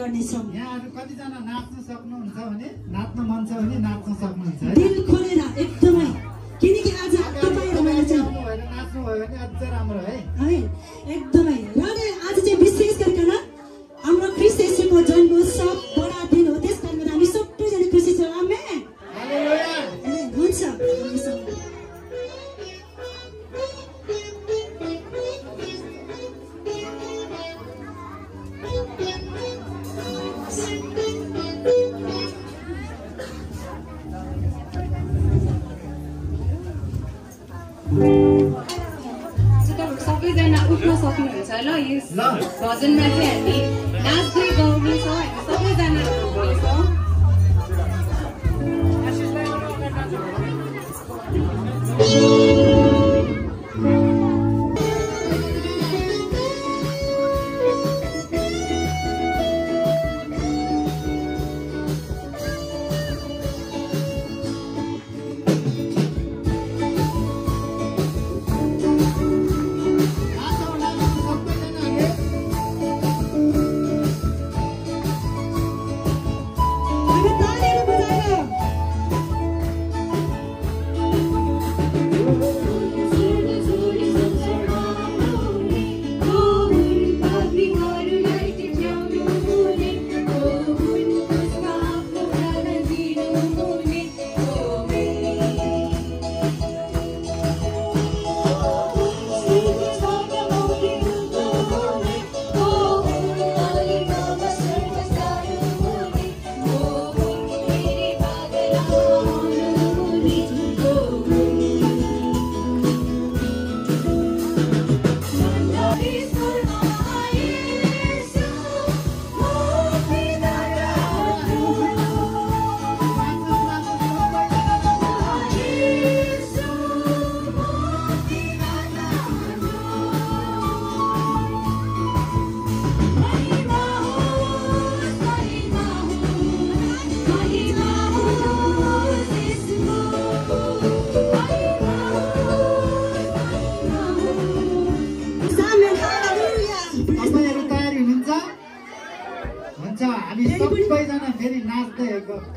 गर्नेछौँ। यहाँहरु कतिजना नाच्न सक्नुहुन्छ भने नाच्न मन छ भने नाच्न सक्नुहुन्छ है। दिल खोलेर एकदमै किनकि आज तपाईहरुले चाहिँ नाच्नु भयो भने अझ राम्रो है। है एकदमै र आज चाहिँ विशेष गरिकन हाम्रो ख्रीष्ट येशूको जन्मोत्सव बडा दिन हो, त्यसकारण हामी सबैजना खुसी छौँ। आमेन। हालेलुया। हुन्छ। सबैजना उठ्न सक्नुहुन्छ ल। यस भजनमा चाहिँ हामी नाच्दै गाउनेछौँ, हामी सबैजना उठ्नेछौँ।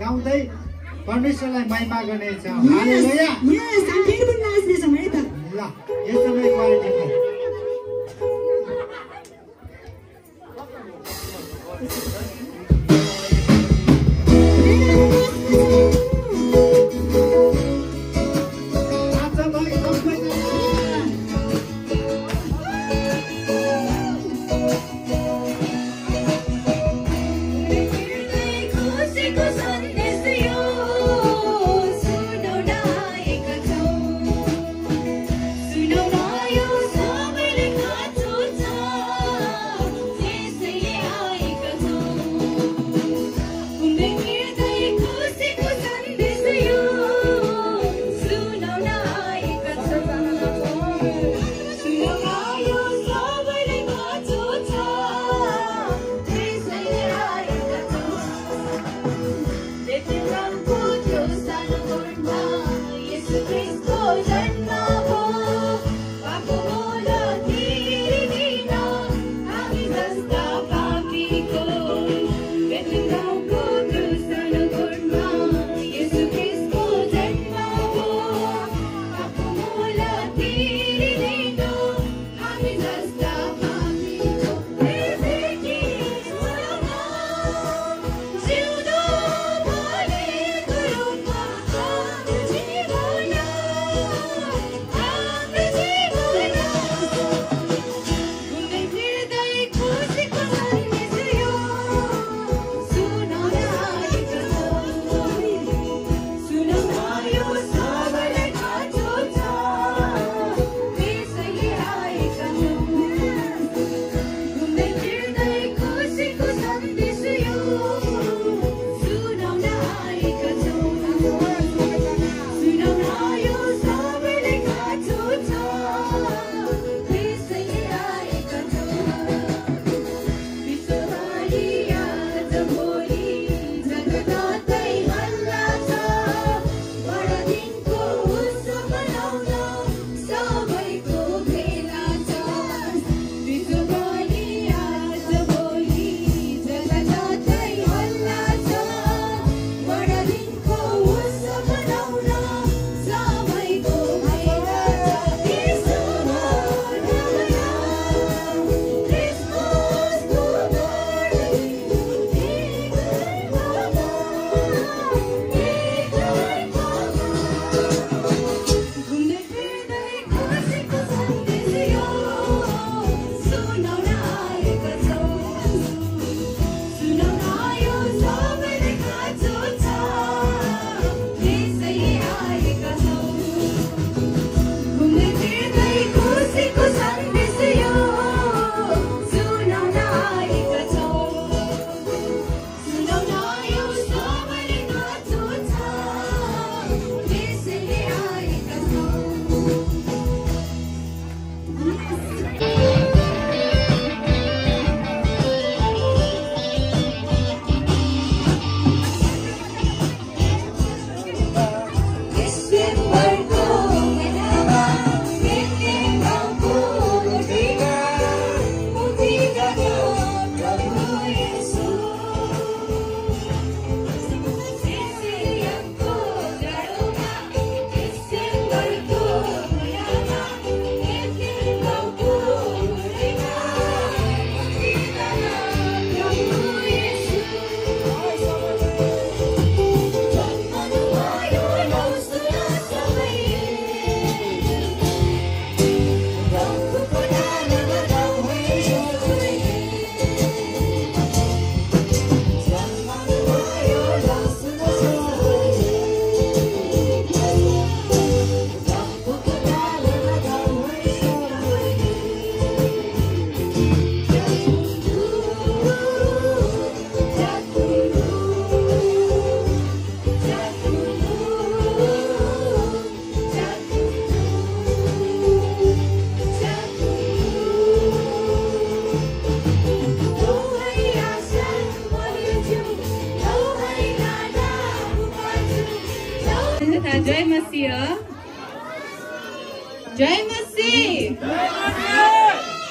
गाउँदै परमेश्वरलाई महिमा गर्नेछौँ। हालेलुया। यस, हामी फेरि पनि नाच्नेछौँ है त। ल, यसमै क्वालिटी जय मसीह जय मसीह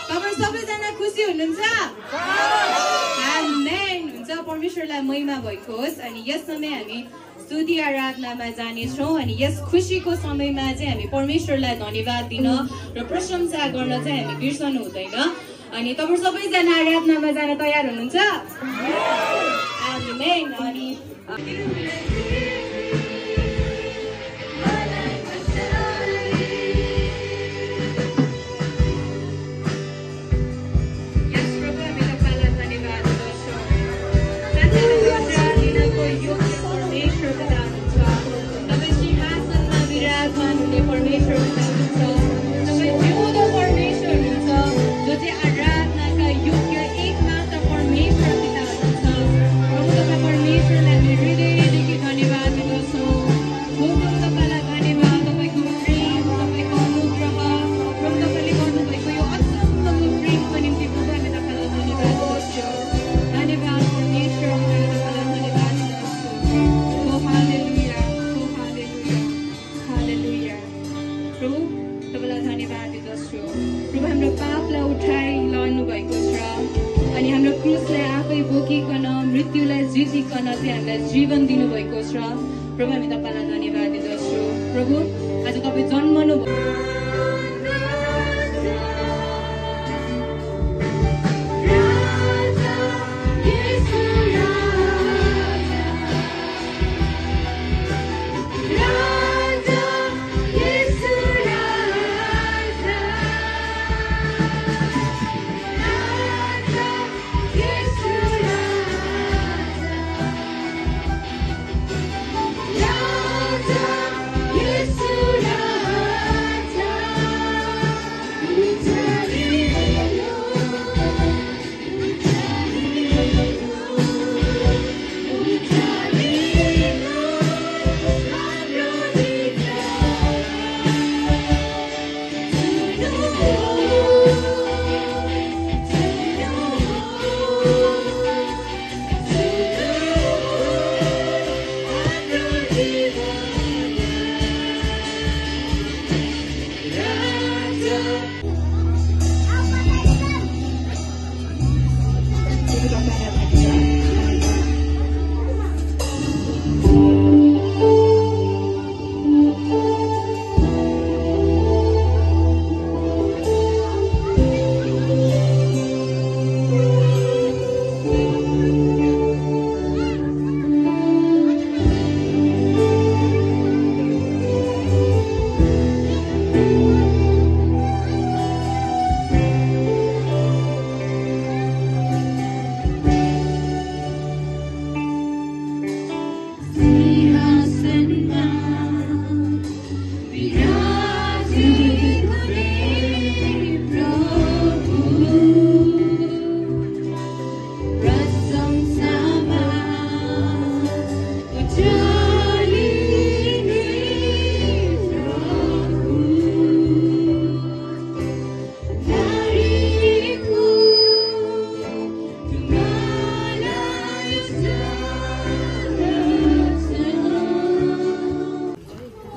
तपाईहरु सबैजना खुसी हुनुहुन्छ आमेन हुन्छ परमेश्वरलाई महिमा भएको होस् अनि यस समय हामी स्तुति आराधनामा जानेछौँ अनि यस खुसीको समयमा चाहिँ हामी परमेश्वरलाई धन्यवाद दिन र प्रशंसा गर्न चाहिँ हामी बिर्सनु हुँदैन अनि तपाईहरु सबैजना आराधनामा जान तयार हुनुहुन्छ आमेन अनि जीवन दिनुभएको छ प्रभु हामी तपाईलाई धन्यवाद दिँदछु प्रभु आज तपाईँ जन्मनु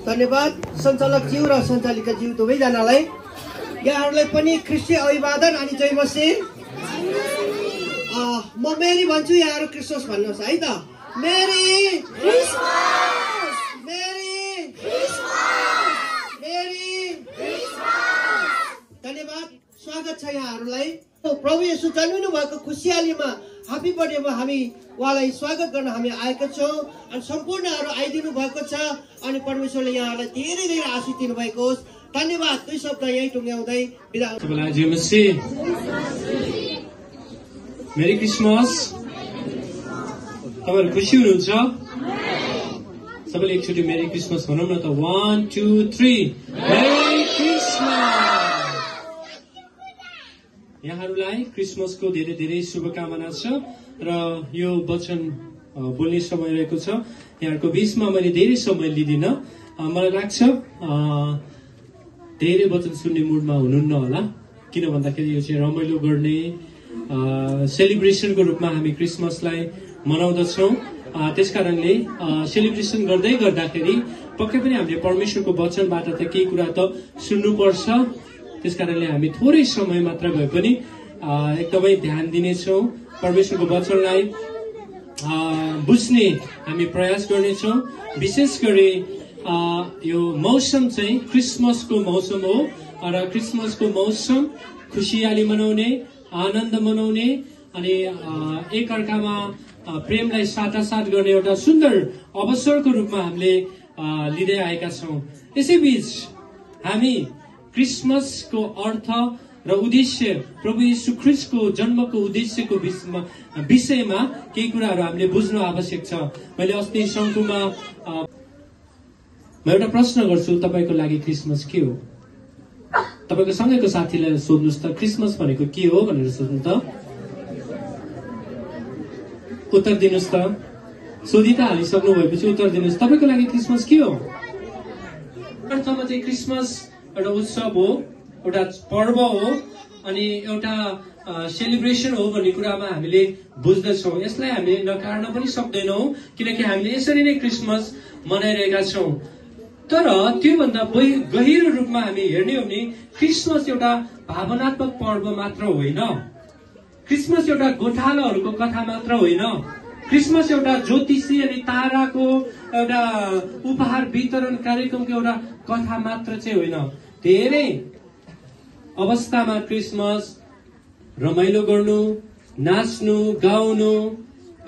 धन्यवाद सञ्चालक ज्यू र सञ्चालिका ज्यू दुवैजनालाई यहाँहरूलाई पनि ख्रिस्टी अभिवादन अनि जय मसीह म मेरी भन्छु यहाँहरू क्रिसमस भन्नुहोस् है त merry Christmas merry Christmas merry Christmas धन्यवाद स्वागत छ यहाँहरूलाई प्रभु येशू जन्मिनु भएको खुसियालीमा ह्यापी बर्थडेमा हामी उहाँलाई स्वागत गर्न हामी आएका छौँ अनि सम्पूर्णहरू आइदिनु भएको छ अनि परमेश्वरले यहाँहरूलाई धेरै धेरै आशीष दिनुभएको होस् धन्यवाद दुई शब्द यही टुङ्ग्याउँदै बिदा मेरी क्रिसमस तपाईँहरू खुसी हुनुहुन्छ सबैले एकचोटि मेरी क्रिसमस भनौँ न त 1 2 3 मेरी क्रिसमस यहाँहरूलाई क्रिसमसको धेरै धेरै शुभकामना छ र यो वचन बोल्ने समय रहेको छ यहाँहरूको बीचमा मैले धेरै समय लिदिन मलाई लाग्छ धेरै वचन सुन्ने मुडमा हुनुहुन्न होला किन भन्दाखेरि यो चाहिँ रमाइलो गर्ने सेलिब्रेसनको रूपमा हामी क्रिसमसलाई मनाउँदछौँ त्यसकारणले सेलिब्रेसन गर्दै गर्दाखेरि पक्कै पनि हामीले परमेश्वरको वचनबाट त केही कुरा त सुन्नुपर्छ। त्यसकारणले हामी थोरै समय मात्र भए पनि एकदमै ध्यान दिनेछौँ, परमेश्वरको वचनलाई बुझ्ने हामी प्रयास गर्नेछौँ। विशेष गरी यो मौसम चाहिँ क्रिसमसको मौसम हो र क्रिसमसको मौसम खुसियाली मनाउने, आनन्द मनाउने अनि एकअर्कामा प्रेमलाई साटासाट गर्ने एउटा सुन्दर अवसरको रूपमा हामीले लिँदै आएका छौँ। यसैबीच हामी क्रिसमसको अर्थ र उद्देश्य, प्रभु यीशु ख्रीष्टको जन्मको उद्देश्यको विषयमा केही कुराहरू हामीले बुझ्नु आवश्यक छ। मैले अस्ति शङ्कुमा म एउटा प्रश्न गर्छु, तपाईँको लागि क्रिसमस के हो? तपाईँको सँगैको साथीलाई सोध्नुहोस् त, क्रिसमस भनेको के हो भनेर सोध्नु त, उत्तर दिनुहोस् त। सोधि त हालिसक्नु भएपछि उत्तर दिनुहोस्, तपाईँको लागि क्रिसमस के हो? अर्थमा चाहिँ क्रिसमस एउटा उत्सव हो, एउटा पर्व हो अनि एउटा सेलिब्रेसन हो भन्ने कुरामा हामीले बुझ्दछौँ। यसलाई हामीले नकार्न पनि सक्दैनौँ किनकि हामीले यसरी नै क्रिसमस मनाइरहेका छौँ। तर त्योभन्दा गहिरो रूपमा हामी हेर्ने हो भने क्रिसमस एउटा भावनात्मक पर्व मात्र होइन, क्रिसमस एउटा गोठालाहरूको कथा मात्र होइन, क्रिसमस एउटा ज्योतिषी अनि ताराको एउटा उपहार वितरण कार्यक्रमको एउटा कथा मात्र चाहिँ होइन। धेरै अवस्थामा क्रिसमस रमाइलो गर्नु, नाच्नु, गाउनु,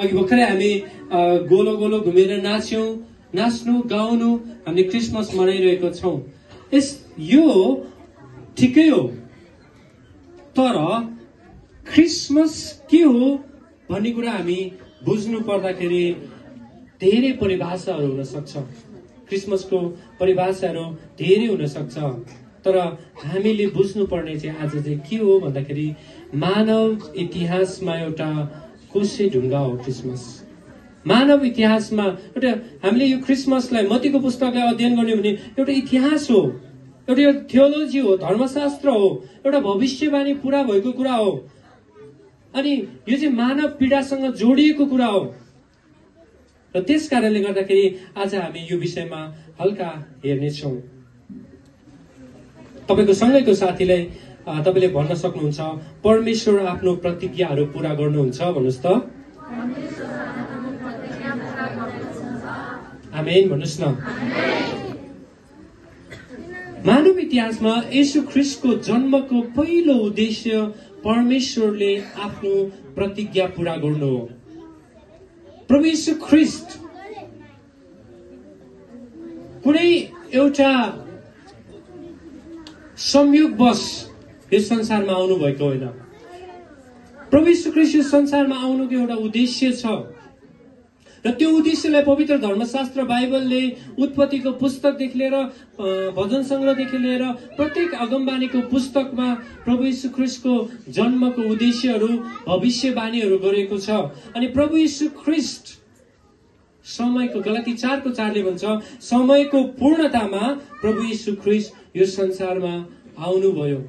अघि भर्खरै हामी गोलो गोलो घुमेर नाच्यौं, नाच्नु गाउनु हामीले क्रिसमस मनाइरहेको छौं। यो ठिकै हो, तर क्रिसमस के हो भन्ने कुरा हामी बुझ्नु पर्दाखेरि धेरै परिभाषाहरू हुन सक्छ। क्रिसमसको परिभाषाहरू धेरै हुन सक्छ, तर हामीले बुझ्नु पर्ने चाहिँ आज चाहिँ के हो भन्दाखेरि मानव इतिहासमा एउटा कोसे ढुङ्गा हो क्रिसमस। मानव इतिहासमा एउटा हामीले यो क्रिसमसलाई मत्तीको पुस्तकलाई अध्ययन गर्ने भने एउटा इतिहास हो, एउटा थियोलोजी हो, धर्मशास्त्र हो, एउटा भविष्यवाणी पूरा भएको कुरा हो अनि यो चाहिँ मानव पीडासँग जोडिएको कुरा हो। र त्यस कारणले गर्दाखेरि आज हामी यो विषयमा हल्का हेर्नेछौँ। तपाईको सँगैको साथीलाई तपाईले भन्न सक्नुहुन्छ, परमेश्वर आफ्नो प्रतिज्ञाहरू पूरा गर्नुहुन्छ भन्नुस् त। आमेन भन्नुस् न। मानव इतिहासमा येशू ख्रीष्टको जन्मको पहिलो उद्देश्य परमेश्वरले आफ्नो प्रतिज्ञा पूरा गर्नु हो। प्रभु येशू ख्रीष्ट कुनै एउटा संयोगवश यस संसारमा आउनु भएको होइन। प्रभु येशू ख्रीष्ट यो संसारमा आउनुको एउटा उद्देश्य छ र त्यो उद्देश्यलाई पवित्र धर्मशास्त्र बाइबलले उत्पत्तिको पुस्तकदेखि लिएर भजन संग्रहदेखि लिएर प्रत्येक अगमबानीको पुस्तकमा प्रभु येशू ख्रीष्टको जन्मको उद्देश्यहरू भविष्यवाणीहरू गरेको छ। अनि प्रभु येशू ख्रीष्ट समयको गलाती 4:4 भन्छ, समयको पूर्णतामा प्रभु येशू ख्रीष्ट यो संसारमा आउनुभयो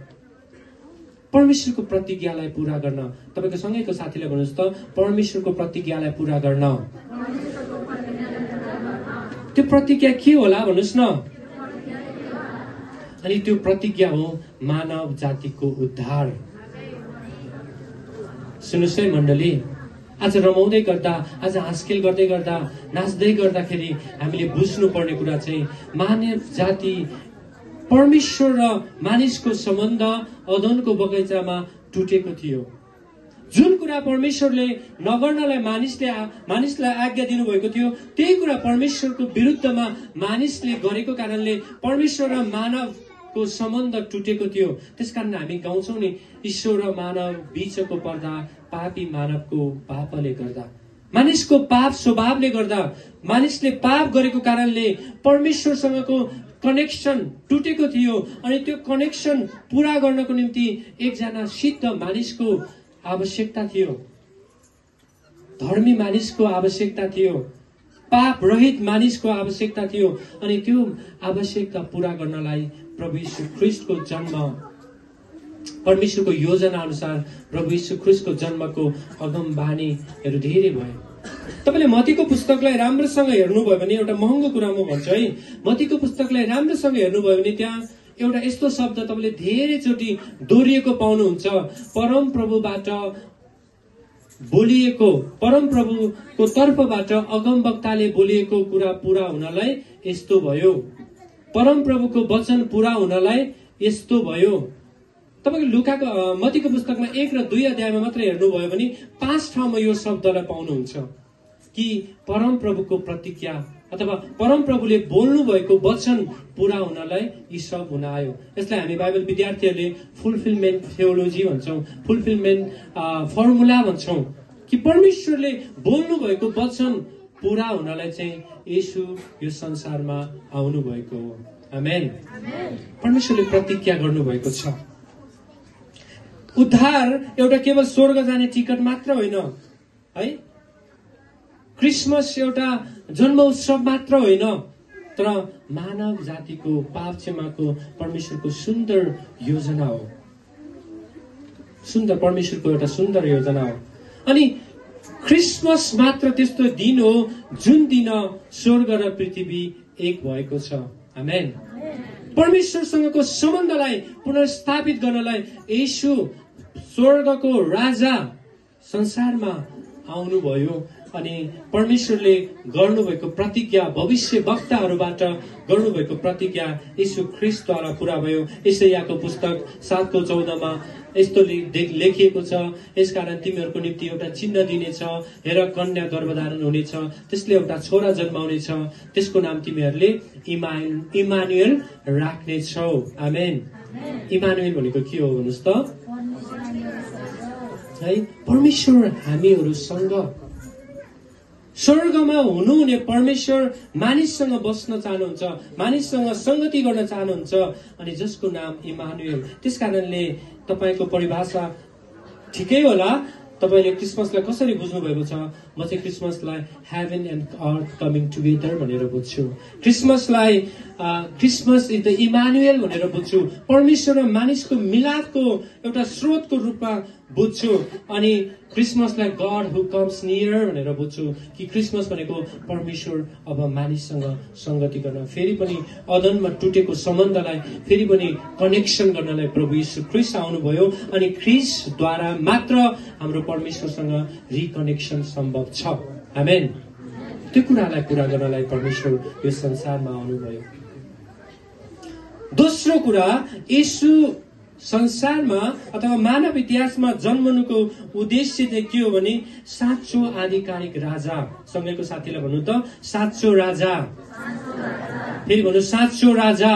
परमेश्वरको प्रतिज्ञालाई पूरा गर्न। तपाईको सँगैको साथीलाई भन्नुहोस् त, परमेश्वरको प्रतिज्ञालाई पूरा गर्न। त्यो प्रतिज्ञा के होला भन्नुहोस् न। अनि त्यो प्रतिज्ञा हो मानव जातिको उद्धार। सुन्नुहोस् है मण्डली, आज रमाउँदै गर्दा, आज हाँसखेल गर्दै गर्दा, नाच्दै गर्दाखेरि हामीले बुझ्नु पर्ने कुरा चाहिँ मानव जाति परमेश्वर र मानिसको सम्बन्ध अदनको बगैँचामा टुटेको थियो। जुन कुरा परमेश्वरले नगर्नलाई मानिसलाई आज्ञा दिनुभएको थियो त्यही कुरा परमेश्वरको विरुद्धमा मानिसले गरेको कारणले परमेश्वर र मानवको सम्बन्ध टुटेको थियो। त्यसकारण हामी गाउँछौँ नि, ईश्वर र मानव बीचको पर्दा पापी मानवको पापले गर्दा, मानिसको पाप स्वभावले गर्दा, मानिसले पाप गरेको कारणले परमेश्वरसँगको कनेक्सन टुटेको थियो। अनि त्यो कनेक्सन पूरा गर्नको निम्ति एकजना सिद्ध मानिसको आवश्यकता थियो, धर्मी मानिसको आवश्यकता थियो, पाप रहित मानिसको आवश्यकता थियो। अनि त्यो आवश्यकता पूरा गर्नलाई प्रभु यीशु ख्रीष्टको जन्म, परमेश्वरको योजना अनुसार प्रभु यीशु ख्रीष्टको जन्मको अगमबानीहरू धेरै भए। तपाईँले मत्तीको पुस्तकलाई राम्रोसँग हेर्नुभयो भने एउटा महँगो कुरा म भन्छु है, मत्तीको पुस्तकलाई राम्रोसँग हेर्नुभयो भने त्यहाँ एउटा यस्तो शब्द तपाईँले धेरैचोटि दोहोरिएको पाउनुहुन्छ, परमप्रभुबाट बोलिएको, परमप्रभुको तर्फबाट अगमवक्ताले बोलिएको कुरा पूरा हुनलाई यस्तो भयो, परमप्रभुको वचन पूरा हुनलाई यस्तो भयो। तपाईँको लुकाको मत्तीको पुस्तकमा 1 र 2 अध्यायमा मात्र हेर्नुभयो भने 5 ठाउँमा यो शब्दलाई पाउनुहुन्छ कि परमप्रभुको प्रतिज्ञा अथवा परमप्रभुले बोल्नु भएको वचन पूरा हुनलाई यी सब हुन आयो। यसलाई हामी बाइबल विद्यार्थीहरूले फुलफिलमेन्ट थियोलोजी भन्छौँ, फुलफिलमेन्ट फर्मुला भन्छौँ कि परमेश्वरले बोल्नु भएको वचन पूरा हुनलाई चाहिँ येशू यो संसारमा आउनु भएको हो। आमेन। परमेश्वरले प्रतिज्ञा गर्नुभएको छ। उद्धार एउटा केवल स्वर्ग जाने टिकट मात्र होइन है, क्रिसमस एउटा जन्म उत्सव मात्र होइन, तर मानव जातिको पाप क्षमाको परमेश्वरको सुन्दर योजना हो, सुन्दर परमेश्वरको एउटा सुन्दर योजना हो। अनि क्रिसमस मात्र त्यस्तो दिन हो जुन दिन स्वर्ग र पृथ्वी एक भएको छ। आमेन। परमेश्वरसँगको सम्बन्धलाई पुनर्स्थापित गर्नलाई येशू स्वर्गको राजा संसारमा आउनुभयो अनि परमेश्वरले गर्नुभएको प्रतिज्ञा, भविष्य वक्ताहरूबाट गर्नुभएको प्रतिज्ञा येशू ख्रीष्टद्वारा पूरा भयो। यशायाको पुस्तक 7:14 यस्तो लेखिएको छ, यसकारण तिमीहरूको निम्ति एउटा चिन्ह दिनेछ, हेर कन्या गर्भधारण हुनेछ, त्यसले एउटा छोरा जन्माउनेछ, त्यसको नाम तिमीहरूले इमानुएल राख्नेछौ। आमेन। इमानुएल भनेको के हो भन्नुहोस् त है, परमेश्वर हामीहरूसँग, स्वर्गमा हुनुहुने परमेश्वर मानिससँग बस्न चाहनुहुन्छ, मानिससँग संगति गर्न चाहनुहुन्छ अनि जसको नाम इमानुएल। त्यसकारणले तपाईको परिभाषा ठिकै होला, तपाईले क्रिसमसलाई कसरी बुझ्नु भएको छ? म चाहिँ क्रिसमसलाई heaven and earth coming together भनेर बुझ्छु। क्रिसमसलाई क्रिसमस इज द इमानुएल भनेर बुझ्छु, परमेश्वर र मानिसको मिलापको एउटा स्रोतको रूपमा बुझ्छु। अनि क्रिसमसलाई गड हु कम्स नियर भनेर बुझ्छु कि क्रिसमस भनेको परमेश्वर अब मानिससँग संगति गर्न, फेरि पनि अदनमा टुटेको सम्बन्धलाई फेरि पनि कनेक्सन गर्नलाई प्रभु यीशु ख्रीष्ट आउनुभयो अनि ख्रीष्टद्वारा मात्र हाम्रो परमेश्वरसँग रिकनेक्सन सम्भव छ। आमेन। त्यो कुरालाई पूरा गर्नलाई परमेश्वर यो संसारमा आउनुभयो। दोस्रो कुरा, येशू संसारमा अथवा मानव इतिहासमा जन्मनुको उद्देश्य चाहिँ के हो भने साँचो आधिकारिक राजा। सँगैको साथीलाई भन्नु त साँचो राजा। फेरि भन्नु साँचो राजा।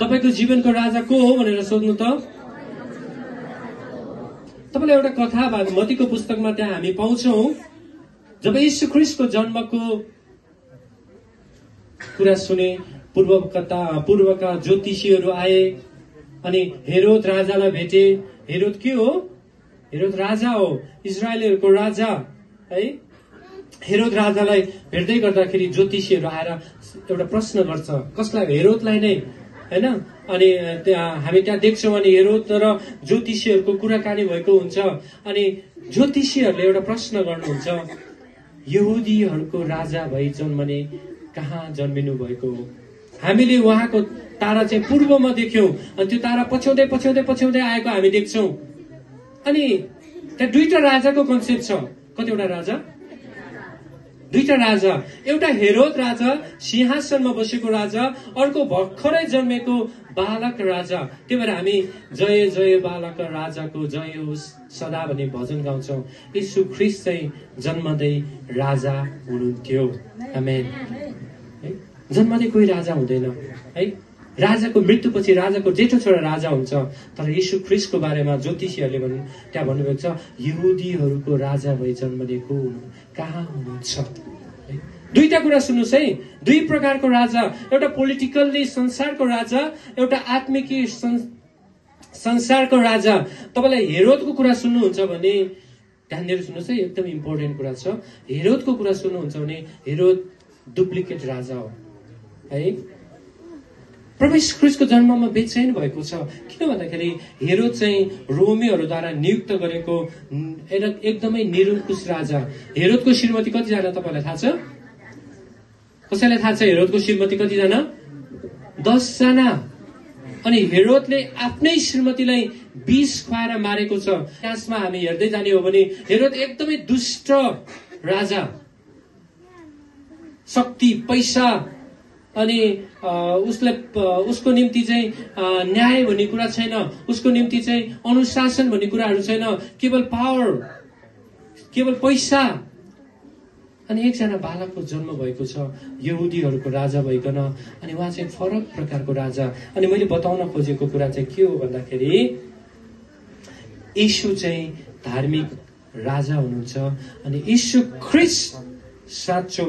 तपाईको जीवनको राजा को हो भनेर सोध्नु त। तपाईलाई एउटा कथा मत्तीको पुस्तकमा त्यहाँ हामी पाउँछौँ, जब यीशु ख्रीष्टको जन्मको कुरा सुने पूर्वका ज्योतिषीहरू आए अनि हेरोद राजालाई भेटे। हेरोद के हो? हेरोद राजा हो, इजरायलहरूको राजा है। हेरोद राजालाई भेट्दै गर्दाखेरि ज्योतिषीहरू आएर एउटा प्रश्न गर्छ, कसलाई? हेरोदलाई नै हैन। अनि हामी त्यहाँ देख्छौँ अनि हेरोद र ज्योतिषीहरूको कुराकानी भएको हुन्छ अनि ज्योतिषीहरूले एउटा प्रश्न गर्नुहुन्छ, यहुदीहरूको राजा भई जन्मने कहाँ जन्मिनु भएको हो? हामीले उहाँको तारा चाहिँ पूर्वमा देख्यौं अनि त्यो तारा पछ्याउँदै पछ्याउँदै पछ्याउँदै आएको हामी देख्छौं। अनि त्यहाँ दुईटा राजाको कन्सेप्ट छ। कतिवटा राजा? दुईटा राजा। एउटा हेरोद राजा, सिंहासनमा बसेको राजा, अर्को भर्खरै जन्मेको बालक राजा। त्यही भएर हामी जय जय बालक राजाको जय होस् सदा भन्ने भजन गाउँछौं। यीशु ख्रीष्ट चाहिँ जन्मदै राजा हुनुहुन्थ्यो। आमेन। जन्मदै कोही राजा हुँदैन है। राजाको मृत्युपछि राजाको जेठो छोरा राजा हुन्छ। तर यीशु ख्रीष्टको बारेमा ज्योतिषीहरूले त्यहाँ भन्नुभएको छ, यहुदीहरूको राजा भई जन्मनेको कहाँ हुनुहुन्छ। दुईटा कुरा सुन्नुहोस् है, दुई प्रकारको राजा, एउटा पोलिटिकल्ली संसारको राजा, एउटा आत्मिक संसारको राजा। तपाईलाई हेरोदको कुरा सुन्नुहुन्छ भने ध्यान दिएर सुन्नुहोस् है, एकदम इम्पोर्टेन्ट कुरा छ। हेरोदको कुरा सुन्नुहुन्छ भने हेरोद डुप्लिकेट राजा हो है। प्रभु यीशु ख्रीष्टको जन्ममा बेचैन भएको छ। किन भन्दाखेरि हेरोद चाहिँ रोमीहरूद्वारा नियुक्त गरेको एकदमै निरङ्कुश राजा। हेरोदको श्रीमती कतिजना तपाईँलाई थाहा छ? कसैलाई थाहा छ हेरोदको श्रीमती कतिजना? 10 जना। अनि हेरोदले आफ्नै श्रीमतीलाई विष खुवाएर मारेको छ। त्यसमा हामी हेर्दै जाने हो भने हेरोद एकदमै दुष्ट राजा, शक्ति, पैसा अनि उसको निम्ति चाहिँ न्याय भन्ने कुरा छैन, उसको निम्ति चाहिँ अनुशासन भन्ने कुराहरू छैन, केवल पावर, केवल पैसा। अनि एकजना बालकको जन्म भएको छ यहुदीहरूको राजा भइकन, अनि उहाँ चाहिँ फरक प्रकारको राजा। अनि मैले बताउन खोजेको कुरा चाहिँ के हो भन्दाखेरि येशू चाहिँ धार्मिक राजा हुनुहुन्छ अनि येशू ख्रीष्ट साँचो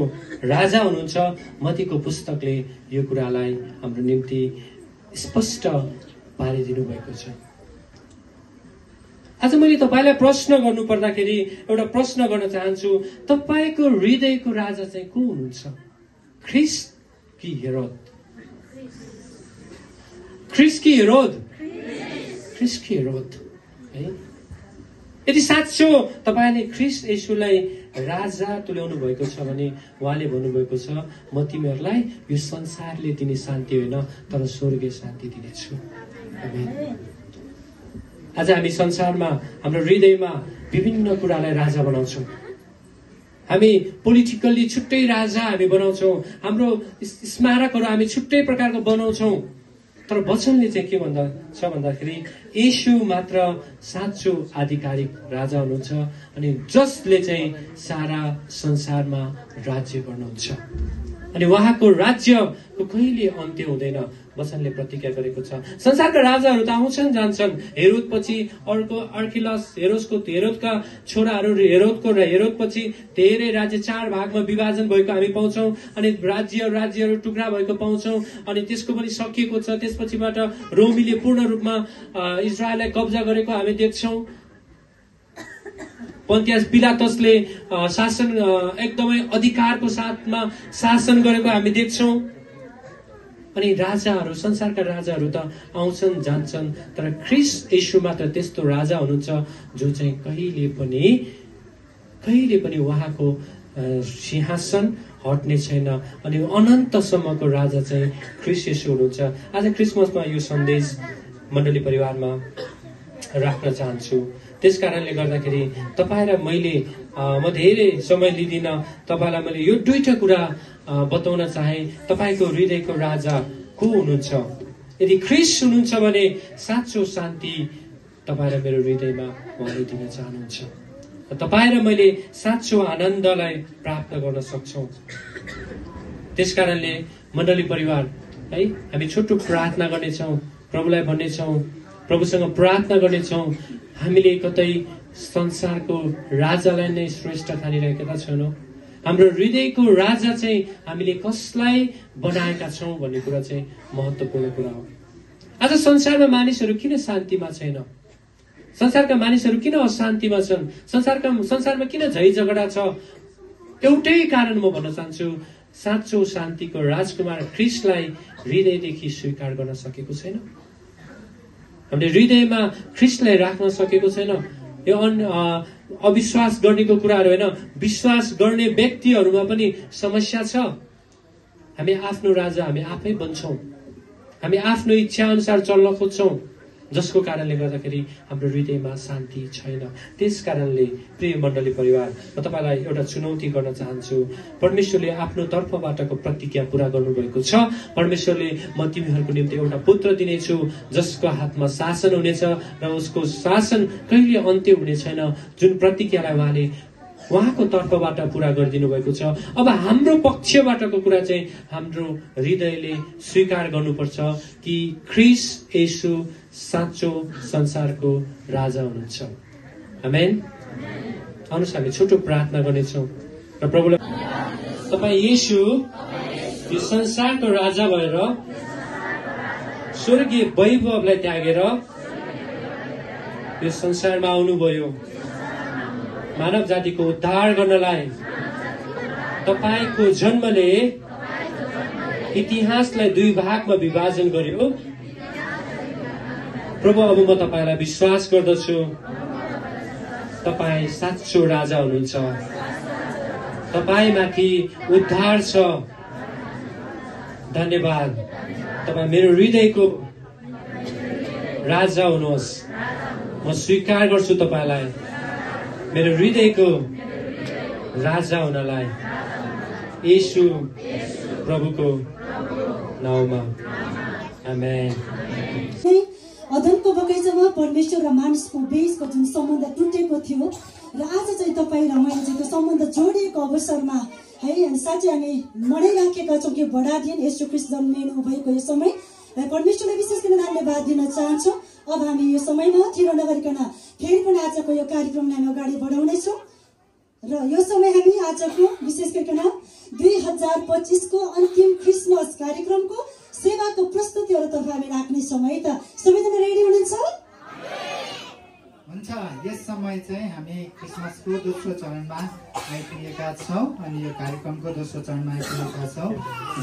राजा हुनुहुन्छ। मत्तीको पुस्तकले यो कुरालाई हाम्रो निम्ति स्पष्ट पारिदिनु भएको छ। आज मैले तपाईलाई प्रश्न गर्नु पर्दाखेरि एउटा प्रश्न गर्न चाहन्छु, तपाईको हृदयको राजा चाहिँ को हुनुहुन्छ? ख्रीष्ट कि हेरोद? ख्रीष्ट कि हेरोद? ख्रीष्ट कि हेरोद है? यदि साँचो तपाईले ख्रीष्ट येशूलाई राजा तुल्याउनु भएको छ भने उहाँले भन्नुभएको छ म तिमीहरूलाई यो संसारले दिने शान्ति होइन तर स्वर्गीय शान्ति दिनेछु। आमेन। आज हामी संसारमा हाम्रो हृदयमा विभिन्न कुरालाई राजा बनाउँछौँ। हामी पोलिटिकल्ली छुट्टै राजा हामी बनाउँछौँ, हाम्रो स्मारकहरू हामी छुट्टै प्रकारको बनाउँछौँ। तर वचनले चाहिँ के भन्दछ भन्दाखेरि येशू मात्र साँचो आधिकारिक राजा हुनुहुन्छ अनि जसले चाहिँ सारा संसारमा राज्य गर्नुहुन्छ अनि उहाँको राज्यको कहिले अन्त्य हुँदैन। वचनले प्रतिज्ञा गरेको छ। संसारका राजाहरू त आउँछन् जान्छन्। हेरोद पछि अर्को अर्किलस, हेरोदका छोराहरू हेरोद पछि धेरै राज्य 4 भागमा विभाजन भएको हामी पाउँछौँ अनि राज्यहरू टुक्रा भएको पाउँछौँ अनि त्यसको पनि सकिएको छ। त्यसपछिबाट रोमीले पूर्ण रूपमा इजरायललाई कब्जा गरेको हामी देख्छौँ। पन्तियस पिलातसले शासन एकदमै अधिकारको साथमा शासन गरेको हामी देख्छौँ। अनि राजाहरू, संसारका राजाहरू त आउँछन् जान्छन् तर ख्रीष्ट येशू मात्र त्यस्तो राजा हुनुहुन्छ जो चाहिँ कहिले पनि उहाँको सिंहासन हट्ने छैन अनि अनन्तसम्मको राजा चाहिँ ख्रीष्ट येशू हुनुहुन्छ। आज क्रिसमसमा यो सन्देश मण्डली परिवारमा राख्न चाहन्छु। त्यस कारणले गर्दाखेरि तपाईलाई म धेरै समय लिदिन, तपाईलाई मैले यो 2टा कुरा बताउन चाहे। तपाईको हृदयको राजा को हुनुहुन्छ? यदि ख्रीष्ट हुनुहुन्छ भने साँचो शान्ति तपाईँ र मेरो हृदयमा उहाँले दिन चाहनुहुन्छ। तपाईँ र मैले साँचो आनन्दलाई प्राप्त गर्न सक्छौँ। त्यसकारणले मण्डली परिवार है हामी छोटो प्रार्थना गर्नेछौँ, प्रभुलाई भन्नेछौँ, प्रभुसँग प्रार्थना गर्नेछौँ। हामीले कतै संसारको राजालाई नै श्रेष्ठ ठानिरहेका छैनौँ। हाम्रो हृदयको राजा चाहिँ हामीले कसलाई बनाएका छौँ भन्ने कुरा चाहिँ महत्त्वपूर्ण कुरा हो। आज संसारमा मानिसहरू किन शान्तिमा छैन? संसारका मानिसहरू किन अशान्तिमा छन्? संसारमा किन झै झगडा छ? एउटै कारण म भन्न चाहन्छु, साँचो शान्तिको राजकुमार ख्रीष्टलाई हृदयदेखि स्वीकार गर्न सकेको छैन। हामीले हृदयमा ख्रीष्टलाई राख्न सकेको छैन। यो अविश्वास गर्नेको कुराहरू होइन, विश्वास गर्ने व्यक्तिहरूमा पनि समस्या छ। हामी आफ्नो राजा हामी आफै बन्छौँ, हामी आफ्नो इच्छा अनुसार चल्न खोज्छौँ, जसको कारणले गर्दाखेरि हाम्रो हृदयमा शान्ति छैन। त्यस कारणले प्रिय मण्डली परिवार म तपाईलाई एउटा चुनौती गर्न चाहन्छु। परमेश्वरले आफ्नो तर्फबाटको प्रतिज्ञा पूरा गर्नुभएको छ। परमेश्वरले म तिमीहरूको निम्ति एउटा पुत्र दिनेछु जसको हातमा शासन हुनेछ र उसको शासन कहिले अन्त्य हुने छैन, जुन प्रतिज्ञालाई उहाँले उहाँको तर्फबाट पूरा गरिदिनु भएको छ। अब हाम्रो पक्षबाटको कुरा चाहिँ हाम्रो हृदयले स्वीकार गर्नुपर्छ कि ख्रीष्ट येशू साँचो संसारको राजा हुनुहुन्छ। आमेन। आउनुहोस् हामी छोटो प्रार्थना गर्नेछौँ र प्रभुलाई तपाईँ येशू यो संसारको राजा भएर स्वर्गीय वैभवलाई त्यागेर यो संसारमा आउनुभयो मानव जातिको उद्धार गर्नलाई। तपाईको जन्मले इतिहासलाई दुई भागमा विभाजन गर्यो। प्रभु, अब म तपाईलाई विश्वास गर्दछु, तपाईँ साँचो राजा हुनुहुन्छ, तपाईमाथि उद्धार छ। धन्यवाद, तपाईँ मेरो हृदयको राजा हुनुहोस्। म स्वीकार गर्छु तपाईलाई मेरो हृदयको राजा हुनलाई, येशू प्रभुको नाउँमा, आमेन। अदनको बगैँचामा परमेश्वर र मानिसको बीचको जुन सम्बन्ध टुटेको थियो र आज चाहिँ तपाईँ र मैले चाहिँ त्यो सम्बन्ध जोडिएको अवसरमा है साँच्चै हामी मनाइराखेका छौँ कि बडा दिन येशू ख्रीष्ट जन्मिनु भएको यो समय परमेश्वरलाई विशेष गरी धन्यवाद दिन चाहन्छौँ। अब हामी यो समयमा थिरो नगरिकन फेरि पनि आजको यो कार्यक्रमलाई हामी अगाडि बढाउनेछौँ र यो समय हामी आजको विशेष गरिकन 2025 को अन्तिम क्रिसमस कार्यक्रमको सेवाको प्रस्तुतिहरूतर्फ हामी राख्नेछौँ है त। सबैजना रेडी हुनुहुन्छ? हुन्छ, यस समय चाहिँ हामी क्रिसमसको दोस्रो चरणमा आइपुगेका छौँ अनि यो कार्यक्रमको दोस्रो चरणमा आइपुगेका छौँ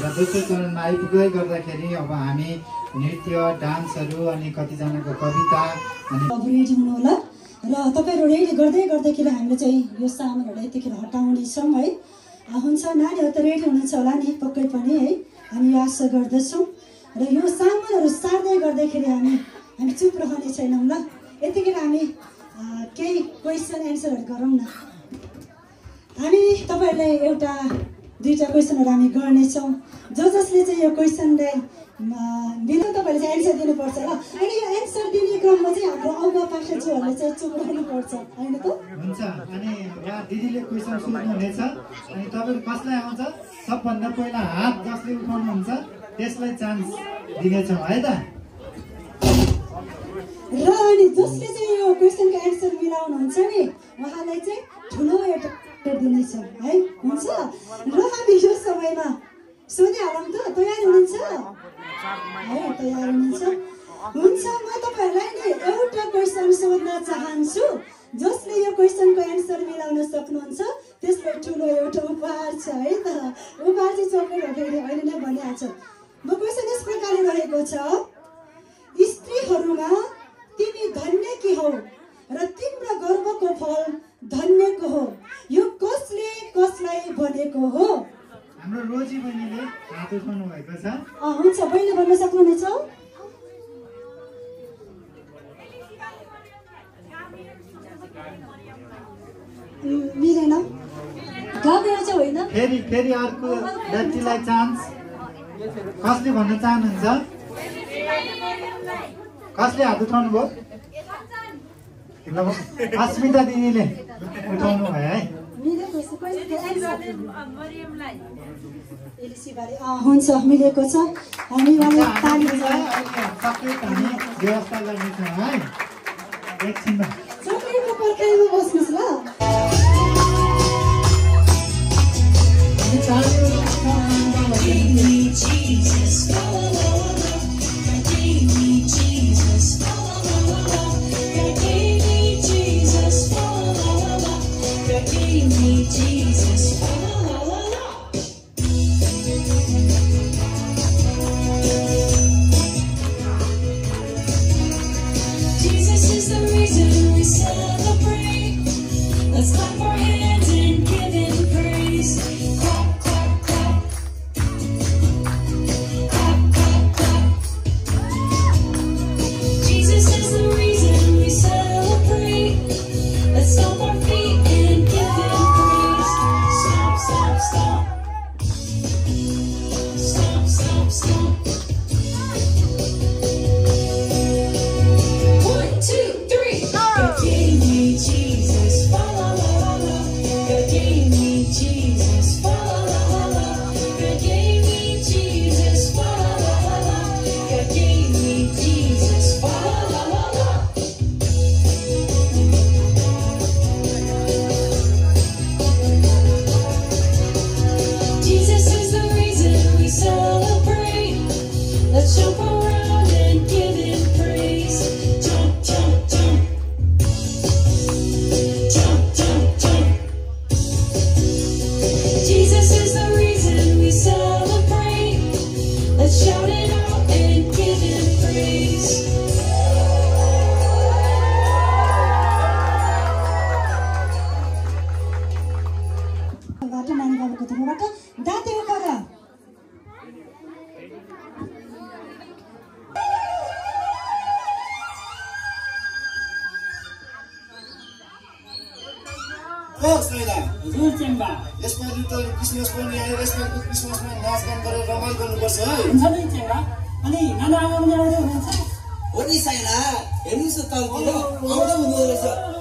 र दोस्रो चरणमा आइपुग्दै गर्दाखेरि अब हामी नृत्य, डान्सहरू अनि कतिजनाको कविता अनि अब रेडी हुनु होला र तपाईँहरू रेडी गर्दाखेरि हामीले चाहिँ यो सामानहरू यतिखेर हटाउनेछौँ है। हुन्छ, नानीहरू त रेडी हुनुहुन्छ होला नि पक्कै पनि है, हामी यो आशा गर्दछौँ र यो सामानहरू सार्दै गर्दाखेरि हामी चुप रहने छैनौँ ल। यतिखेर हामी केही क्वेसन एन्सरहरू गरौँ न। हामी तपाईँहरूलाई एउटा दुईवटा क्वेसनहरू हामी गर्नेछौँ। जसले चाहिँ यो क्वेसनलाई बिना तपाईँले चाहिँ एन्सर दिनुपर्छ ल। अनि यो एन्सर दिने क्रममा चाहिँ हाम्रो अगुवा पास्टरज्यूहरूले चाहिँ चुप रहनुपर्छ होइन त? हुन्छ, अनि यहाँ दिदीले क्वेसन सोध्नुहुनेछ अनि तपाईँहरू कसलाई आउँछ सबभन्दा पहिला हात जसले उठाउनुहुन्छ त्यसलाई चान्स दिनेछौँ है त। र अनि जसले चाहिँ यो क्वेसनको एन्सर मिलाउनुहुन्छ नि उहाँलाई चाहिँ ठुलो एउटा दिनेछौँ है। हुन्छ, र हामी यो समयमा सोधिहालौँ त, तयार हुनुहुन्छ है? तयार हुनुहुन्छ? हुन्छ, म तपाईँहरूलाई नि एउटा क्वेसन सोध्न चाहन्छु। जसले यो क्वेसनको एन्सर मिलाउन सक्नुहुन्छ त्यसलाई ठुलो एउटा उपहार छ है त। उपहार चाहिँ चक्लेट हो, फेरि अहिले नै भनिहाल्छु म। क्वेसन यस प्रकारले रहेको छ, स्त्रीहरूमा तिमी धन्य कि हौ र तिम्रो गर्वको फल धन्यको हो, यो कसले कसलाई भनेको हो? हाम्रो रोजी बहिनीले हात उठाउनु भएको छ। हुन्छ, बहिनी भन्न सक्नुहुनेछ? मिलेन, गाउँमा चाहिँ होइन। फेरि अर्को व्यक्तिलाई चान्स। कसले भन्न चाहनुहुन्छ? कसले हात उठाउनु भयो? अस्मिता दिदीले उठाउनु भयो है। हुन्छ, मिलेको छ। हामी व्यवस्था गर्नेछौँ है एकछिनमा। चक्लेटको पर्खाइमा बस्नुहोस् ल। Clap, clap. हजुर चेम्बा यसपालि त क्रिसमस पनि आयो यसपालि क्रिसमसमा नाचगान गरेर रमाइलो गर्नुपर्छ है हुन्छ नि चेम्बा अनि नाना आमा पनि आउँदै हुनुहुन्छ हो नि साइना हेर्नुहोस् त तलतिर आउँदै हुँदो रहेछ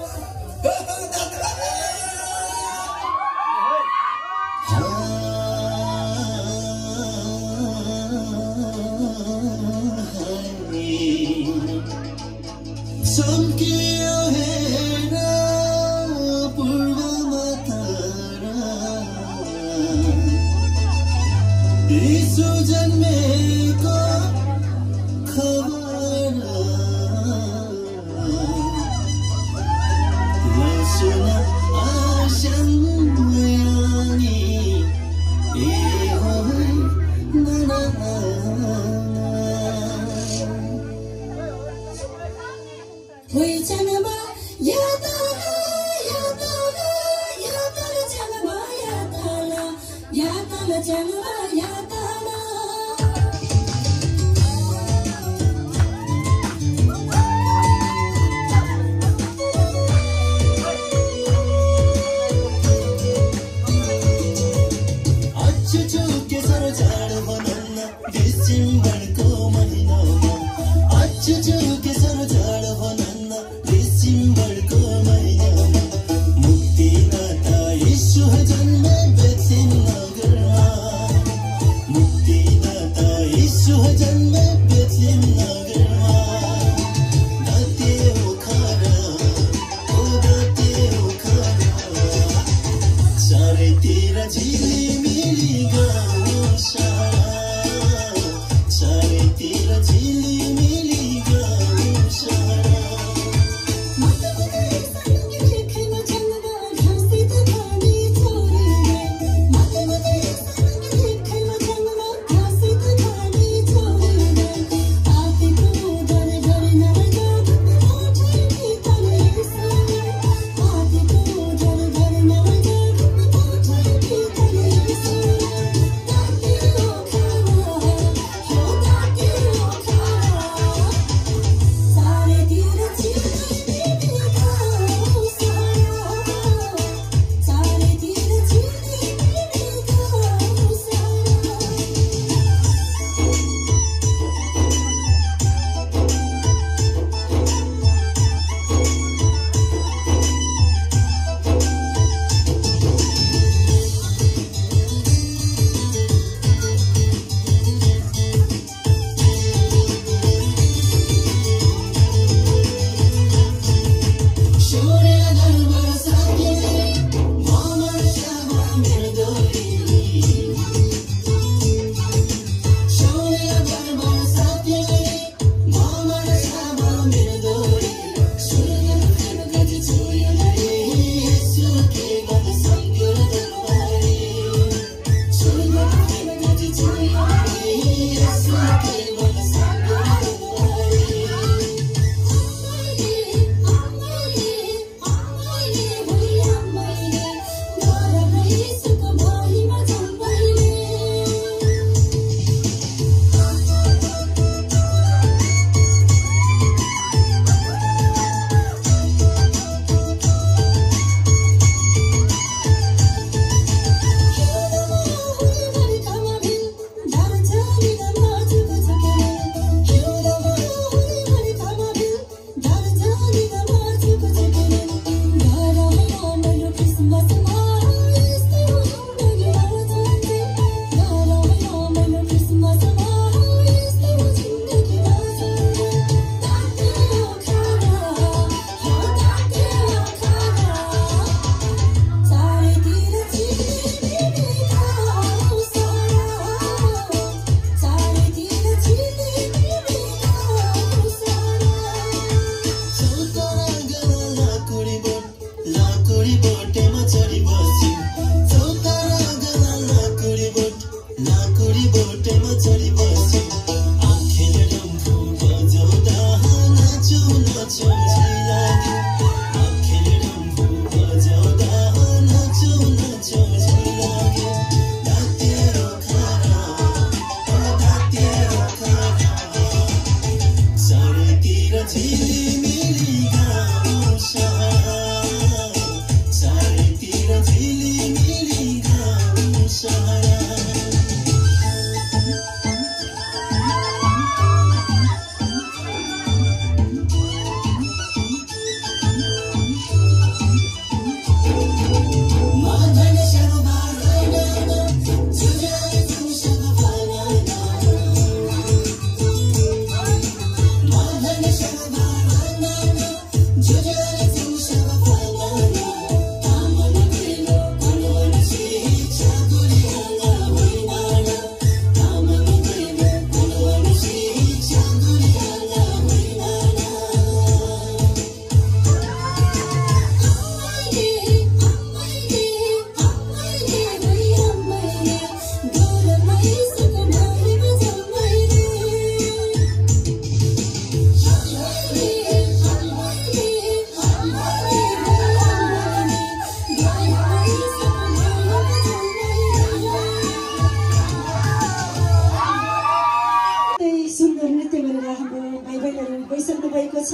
सुन्दर नृत्य गरेर हाम्रो भाइ बहिनीहरू गइसक्नु भएको छ।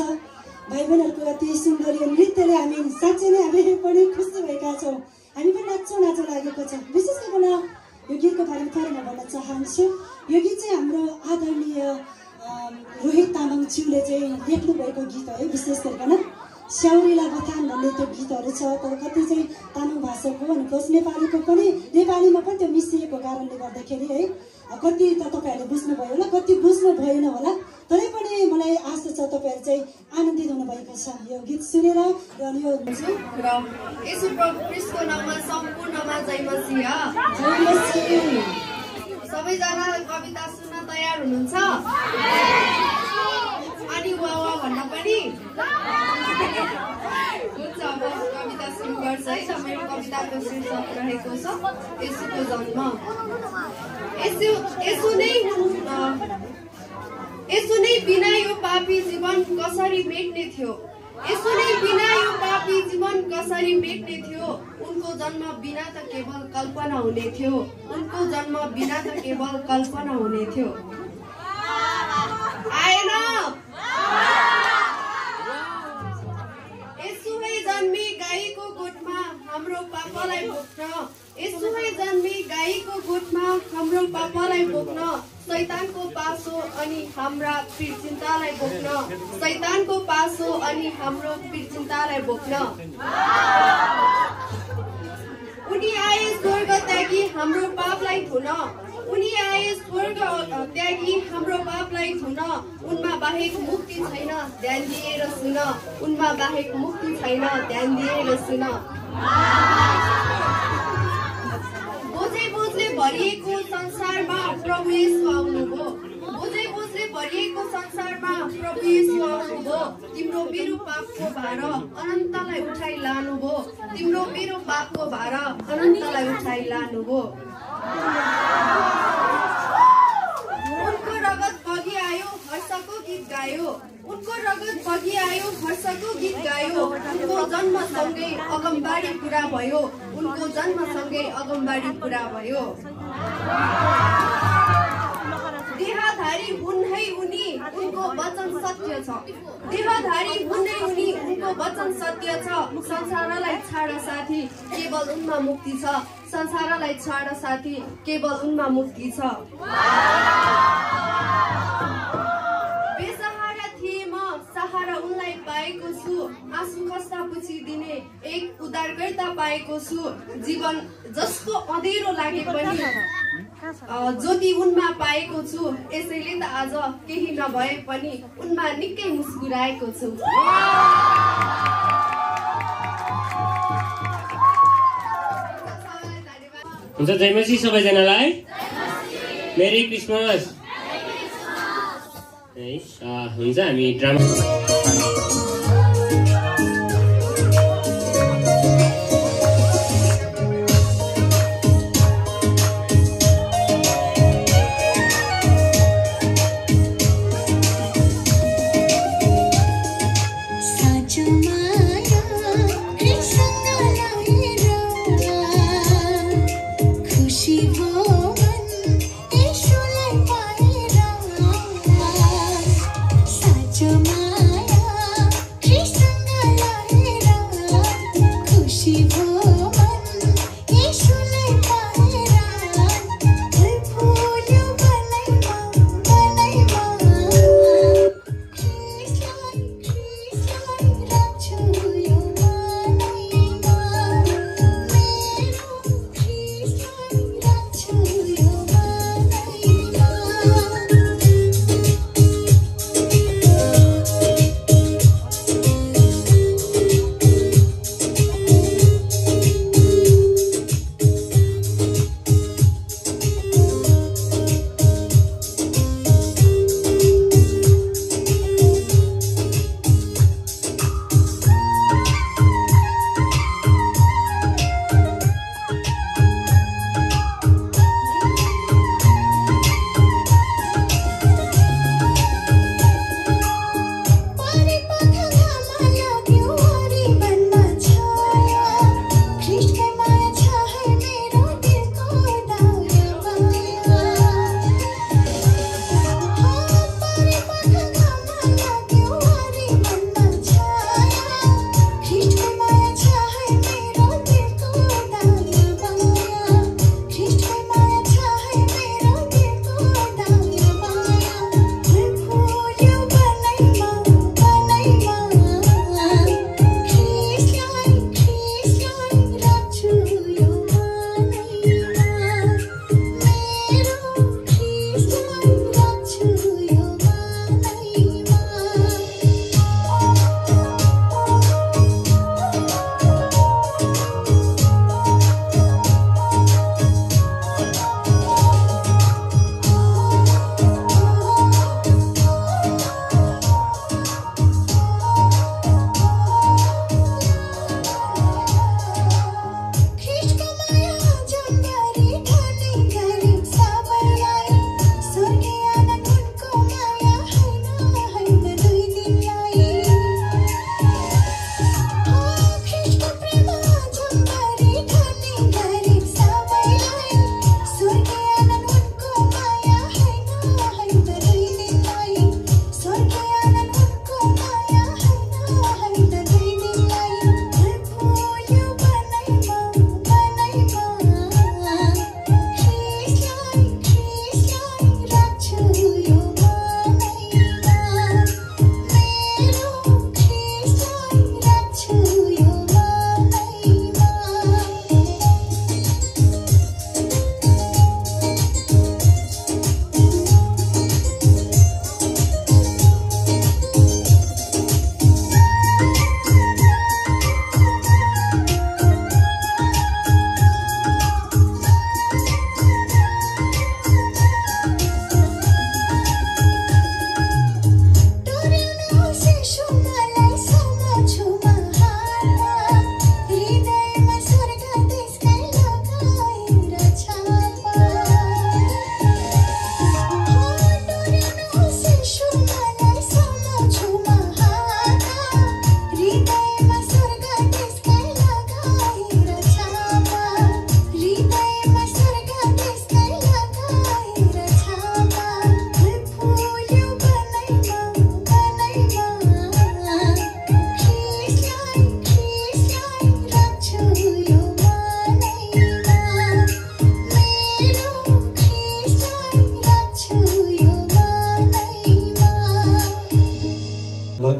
भाइ बहिनीहरूको अति सुन्दर यो नृत्यले हामी साँच्चै नै हामी पनि खुसी भएका छौँ। हामी पनि नाच्न लागेको छ। विशेष गरिकन यो गीतको बारेमा थोरै म भन्न चाहन्छु। यो गीत चाहिँ हाम्रो आदरणीय रोहित तामाङज्यूले चाहिँ लेख्नु भएको गीत हो है। विशेष गरिकन स्याउरीला बथान भन्ने त्यो गीतहरू छ, तर कति चाहिँ तामाङ भाषाको अनि प्लस नेपालीको पनि नेपालीमा पनि त्यो मिसिएको कारणले गर्दाखेरि है कति त तपाईँहरूले बुझ्नुभयो होला, कति बुझ्नु भएन होला, तरै पनि मलाई आशा छ तपाईँहरू चाहिँ आनन्दित हुनुभएको छ यो गीत सुनेर। र यो यसो प्रभु ख्रीष्टको नाममा सम्पूर्णमा जय मसीह। सबैजना कविता सुन्न तयार हुनुहुन्छ? अनि वा वा भन्न पनि हुन्छ। अब कविता सुरु गर्छ है। मेरो कविताको शीर्षक रहेको छ येशूको जन्म। यसो नै बिना यो पापी जीवन कसरी मेट्ने थियो? यसो नै बिना यो पापी जीवन कसरी मेट्ने थियो? उनको जन्म बिना त केवल कल्पना हुने थियो। उनको जन्म बिना त केवल कल्पना हुने थियो। आएन? यसुमै जन्मी गाईको गोठमा हाम्रो पापालाई बोक्न। यसुमै जन्मी गाईको गोठमा हाम्रो पापालाई बोक्न। शैतानको पासो अनि हाम्रा पीडचिन्तालाई बोक्न। शैतानको पासो अनि हाम्रो पीडचिन्तालाई बोक्न। उनी आए स्वर्ग त्यागी हाम्रो पापलाई धुन। उनी आए स्वर्ग त्यागी हाम्रो पापलाई धुन। उनमा बाहेक मुक्ति छैन, ध्यान दिएर सुन। उनमा बाहेक मुक्ति छैन, ध्यान दिएर सुन। बोझै बोझले भरिएको संसारमा प्रभु येशू आउनुभयो। बोझै बोझले भरिएको संसारमा प्रभु येशू आउनुभयो। तिम्रो मेरो पापको भार अनन्तलाई उठाइ लानुभयो। तिम्रो मेरो पापको भार अनन्तलाई उठाइ लानुभयो। उनको रगत बगी आयो, हर्षको गीत गायो। उनको रगत बगी आयो, हर्षको गीत गायो। उनको जन्मसँगै अगमबाडी पुरा भयो। उनको जन्मसँगै अगमबाडी पुरा भयो। देहधारी हुन् है उनी, उनको वचन सत्य छ। देहधारी हुन् है उनी, उनको वचन सत्य छ। संसारलाई छाड साथी, केवल उनमा मुक्ति छ। संसारलाई छाड साथी, केवल उनमा मुक्ति छ। बेसहारा थिए म, सहारा उनलाई पाएको छु। आँसु खस्ता पुछिदिने एक उद्धारकर्ता पाएको छु। जीवन जसको अँधेरो लागे पनि ज्योति उनमा पाएको छु। यसैले त आज केही नभए पनि उनमा निकै मुस्कुराएको छु। हुन्छ, जय मसीह सबैजनालाई। Merry Christmas. हुन्छ, हामी ड्रामा Maria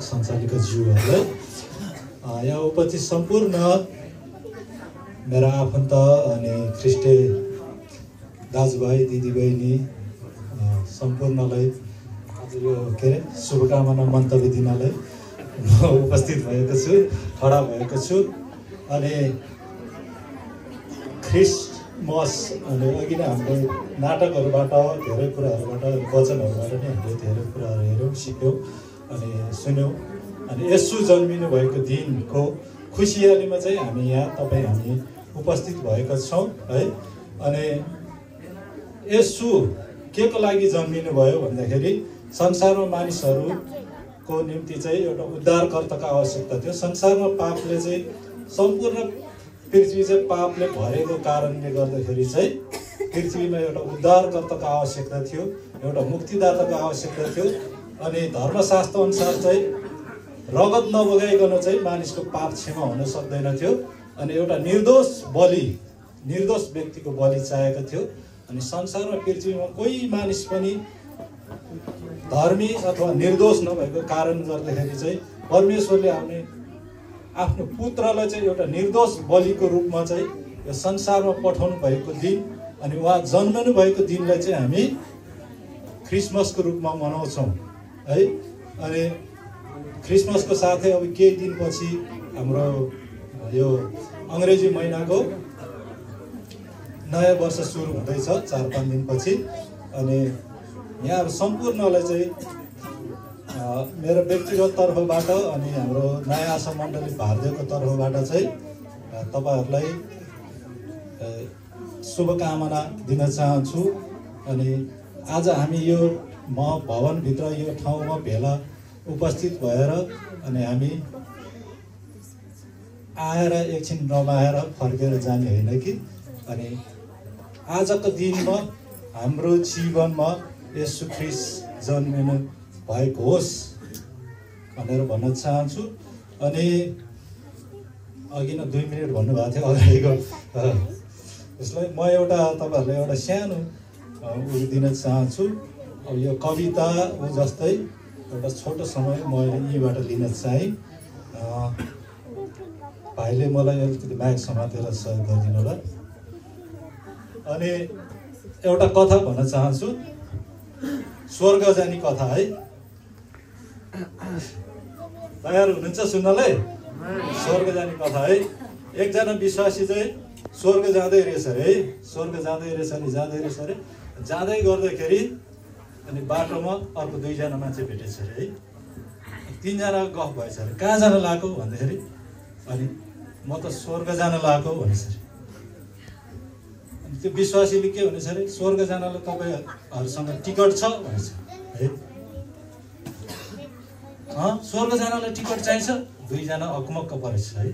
सञ्चालकज्यूहरूलाई यहाँ उपस्थित सम्पूर्ण मेरा आफन्त अनि ख्रिस्टे दाजुभाइ दिदीबहिनी सम्पूर्णलाई आज यो के अरे शुभकामना मन्तव्य दिनलाई म उपस्थित भएको छु, खडा भएको छु। अनि क्रिसमस अनि अघि नै हामीले नाटकहरूबाट धेरै कुराहरूबाट वचनहरूबाट नै हामीले धेरै कुराहरू हेऱ्यौँ, सिक्यौँ अनि सुन्यौँ। अनि येशू जन्मिनु भएको दिनको खुसियालीमा चाहिँ हामी यहाँ हामी उपस्थित भएका छौँ है। अनि येशू के को लागि जन्मिनु भयो भन्दाखेरि संसारमा मानिसहरूको निम्ति चाहिँ एउटा उद्धारकर्ताको आवश्यकता थियो। संसारमा पापले चाहिँ सम्पूर्ण पृथ्वी चाहिँ पापले भरेको कारणले गर्दाखेरि चाहिँ पृथ्वीमा एउटा उद्धारकर्ताको आवश्यकता थियो, एउटा मुक्तिदाताको आवश्यकता थियो। अनि धर्मशास्त्र अनुसार चाहिँ रगत नबगाइकन चाहिँ मानिसको पाप क्षमा हुन सक्दैन थियो। अनि एउटा निर्दोष व्यक्तिको बलि चाहिएको थियो। अनि संसारमा पृथ्वीमा कोही मानिस पनि धर्मी अथवा निर्दोष नभएको कारण गर्दाखेरि चाहिँ परमेश्वरले आफ्नो पुत्रलाई चाहिँ एउटा निर्दोष बलिको रूपमा चाहिँ यो संसारमा पठाउनु भएको दिन अनि उहाँ जन्मनु भएको दिनलाई चाहिँ हामी क्रिसमसको रूपमा मनाउँछौँ है। अनि क्रिसमसको साथै अब केही दिनपछि हाम्रो यो अङ्ग्रेजी महिनाको नयाँ वर्ष सुरु हुँदैछ 4-5 दिनपछि। अनि यहाँहरू सम्पूर्णलाई चाहिँ मेरो व्यक्तिगत तर्फबाट अनि हाम्रो नयाँ आशा मण्डली भारतीयको तर्फबाट चाहिँ तपाईँहरूलाई शुभकामना दिन चाहन्छु। अनि आज हामी यो भवनभित्र यो ठाउँमा भेला उपस्थित भएर अनि हामी आएर एकछिन रमाएर फर्केर जाने होइन कि। अनि आजको दिनमा हाम्रो जीवनमा येशू ख्रीष्ट जन्मिनु भएको होस् भनेर भन्न चाहन्छु। अनि अघि नै 2 मिनट भन्नुभएको थियो अगाडिको यसलाई म एउटा तपाईँहरूलाई एउटा सानो उयो दिन चाहन्छु। अब यो कविता जस्तै एउटा छोटो समय मैले यहीँबाट लिन चाहेँ। भाइले मलाई अलिकति माइक समातेर सहयोग गरिदिनु होला। अनि एउटा कथा भन्न चाहन्छु, स्वर्ग जाने कथा है। तयार हुनुहुन्छ सुन्नलाई? स्वर्ग जाने कथा है। एकजना विश्वासी चाहिँ स्वर्ग जाँदै रहेछ अरे स्वर्ग जाँदै रहेछ अरे जाँदै गर्दाखेरि अनि बाटोमा अर्को 2 जना मान्छे भेटेछ अरे है। 3 जना गफ भएछ अरे कहाँ जान लागेको भन्दाखेरि अनि म त स्वर्ग जान लागेको भनेछ अरे। अनि त्यो विश्वासीले के भनेछ अरे स्वर्ग जानलाई तपाईँहरूसँग टिकट छ भनेछ है। स्वर्ग जानलाई टिकट चाहिन्छ? 2 जना अकमक्क परेछ है।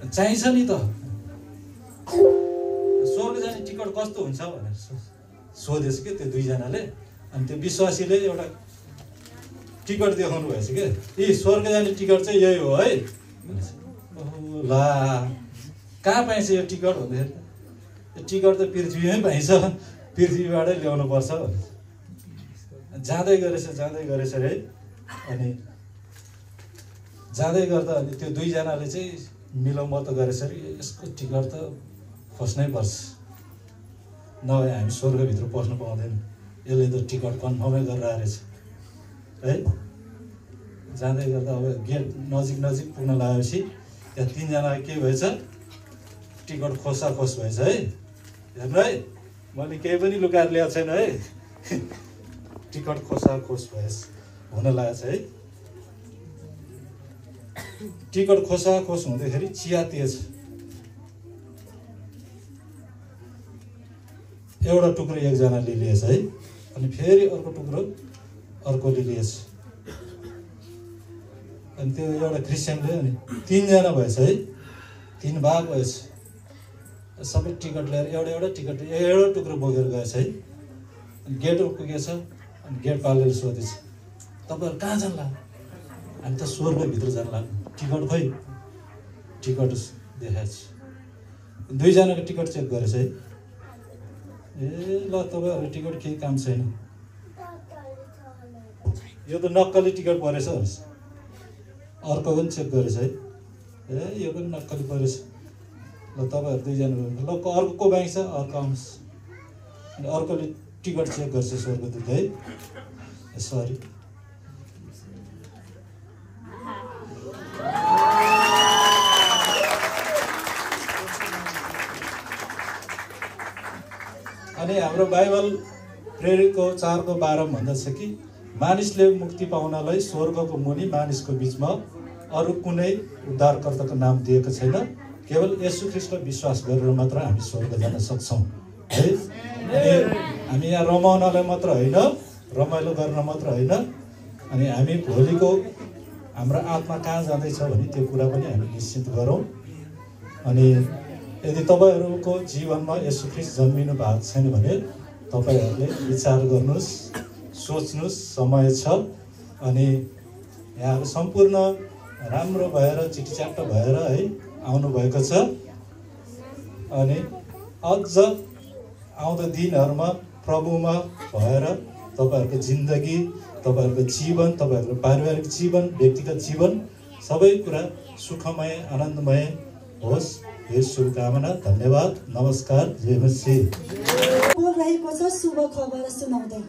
चाहिन्छ नि त। स्वर्ग जाने टिकट कस्तो हुन्छ भनेर सोधेछ कि त्यो 2 जनाले। अनि त्यो विश्वासीले एउटा टिकट देखाउनु भएछ कि यी स्वर्ग जाने टिकट चाहिँ यही हो है। ला कहाँ पाइन्छ यो टिकट भन्दाखेरि यो टिकट त पृथ्वीमै पाइन्छ, पृथ्वीबाटै ल्याउनु पर्छ भने जाँदै गरेछ अरे। अनि जाँदै गर्दा अनि त्यो 2 जनाले चाहिँ मिलमत गरेछ अरे यसको टिकट त खोज्नै पर्छ, नभए हामी स्वर्गभित्र पस्नु पाउँदैन। यसले त टिकट कन्फर्मै गरेर आएछ है। जाँदै गर्दा अब गेट नजिक पुग्न लागेपछि त्यहाँ 3 जना के भएछ टिकट खोज भएछ है। हेर्नु है मैले केही पनि लुकाएर ल्याएको छैन है। टिकट खोज भएछ हुन लागेछ है। टिकट खोज हुँदाखेरि चिया तेज एउटा टुक्रो एकजनाले लिएछ है। अनि फेरि अर्को टुक्रो अर्कोले लिएछ। अनि त्यो एउटा क्रिस्चियनले अनि 3 जना भएछ है। 3 भाग भएछ। सबै टिकट लिएर एउटा टिकट एउटा टुक्रो बोकेर गएछ है। अनि गेटमा पुगेछ। अनि गेटपालले सोधेछ तपाईँहरू कहाँ जान लाग्यो? हामी त स्वर्गभित्र जान लाग्यो। टिकट खोइ? टिकट देखाएछ। 2 जनाको टिकट चेक गरेछ है। ए ल तपाईँहरू टिकट केही काम छैन। यो त नक्कली टिकट परेछ अर्को पनि चेक गरेछ है यो पनि नक्कली परेछ ल तपाईँहरू दुईजना ल अर्को को बाँकी छ अर्को आउनुहोस् अनि अर्कोले टिकट चेक गर्छ स्वर्गदूत है सरी अनि हाम्रो बाइबल प्रेरितको 4:12 भन्दछ कि मानिसले मुक्ति पाउनलाई स्वर्गको मुनि मानिसको बिचमा अरू कुनै उद्धारकर्ताको नाम दिएको छैन केवल येशू ख्रीष्ट विश्वास गरेर मात्र हामी स्वर्ग जान सक्छौँ है अनि हामी यहाँ रमाउनलाई मात्र होइन रमाइलो गर्न मात्र होइन अनि हामी भोलिको हाम्रो आत्मा कहाँ जाँदैछ भने त्यो कुरा पनि हामी निश्चित गरौँ अनि यदि तपाईँहरूको जीवनमा येशू ख्रीष्ट जन्मिनु भएको छैन भने तपाईँहरूले विचार गर्नुहोस् सोच्नुहोस् समय छ अनि यहाँहरू सम्पूर्ण राम्रो भएर चिटीच्याट्ट भएर है आउनुभएको छ अनि अझ आउँदो दिनहरूमा प्रभुमा भएर तपाईँहरूको जिन्दगी तपाईँहरूको जीवन तपाईँहरूको पारिवारिक जीवन व्यक्तिगत जीवन सबै कुरा सुखमय आनन्दमय होस् यो शुभकामना धन्यवाद नमस्कार जय मसीह रहेको छ शुभ खबर सुनाउँदै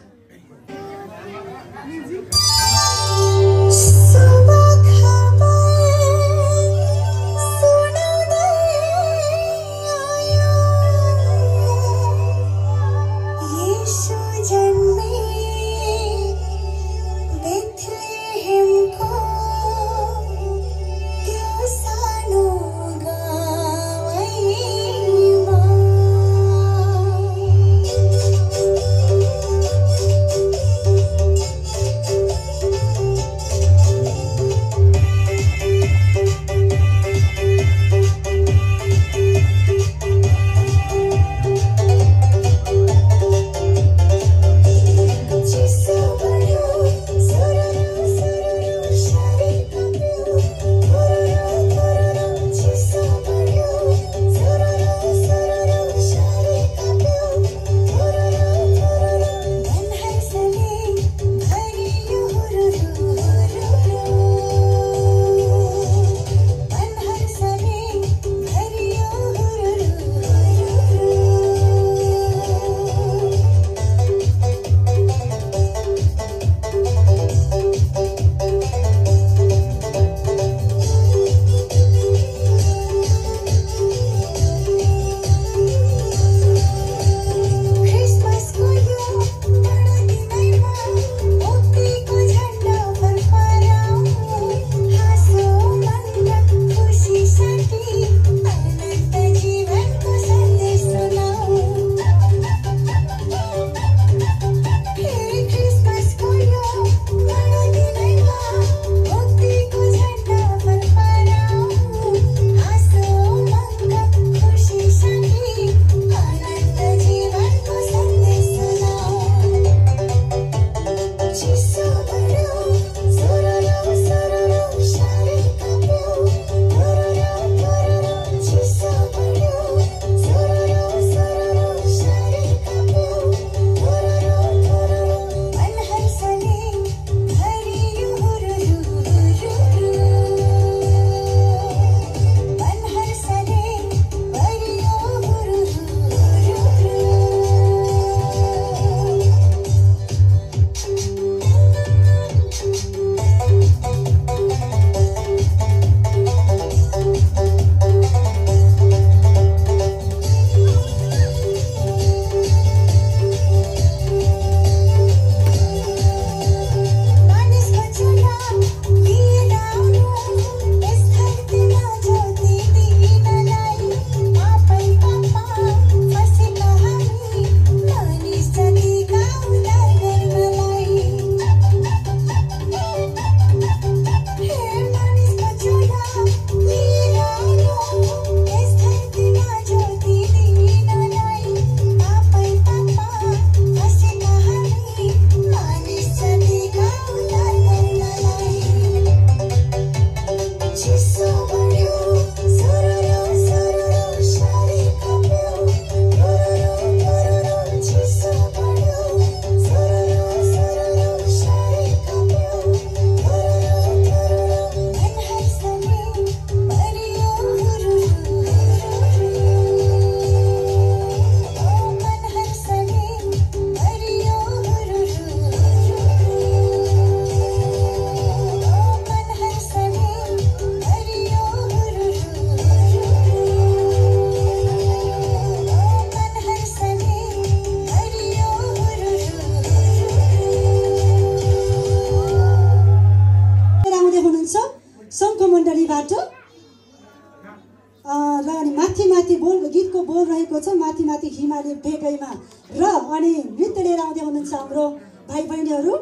हिमाली भेगैमा र अनि नृत्य लिएर आउँदै हुनुहुन्छ हाम्रो भाइ बहिनीहरू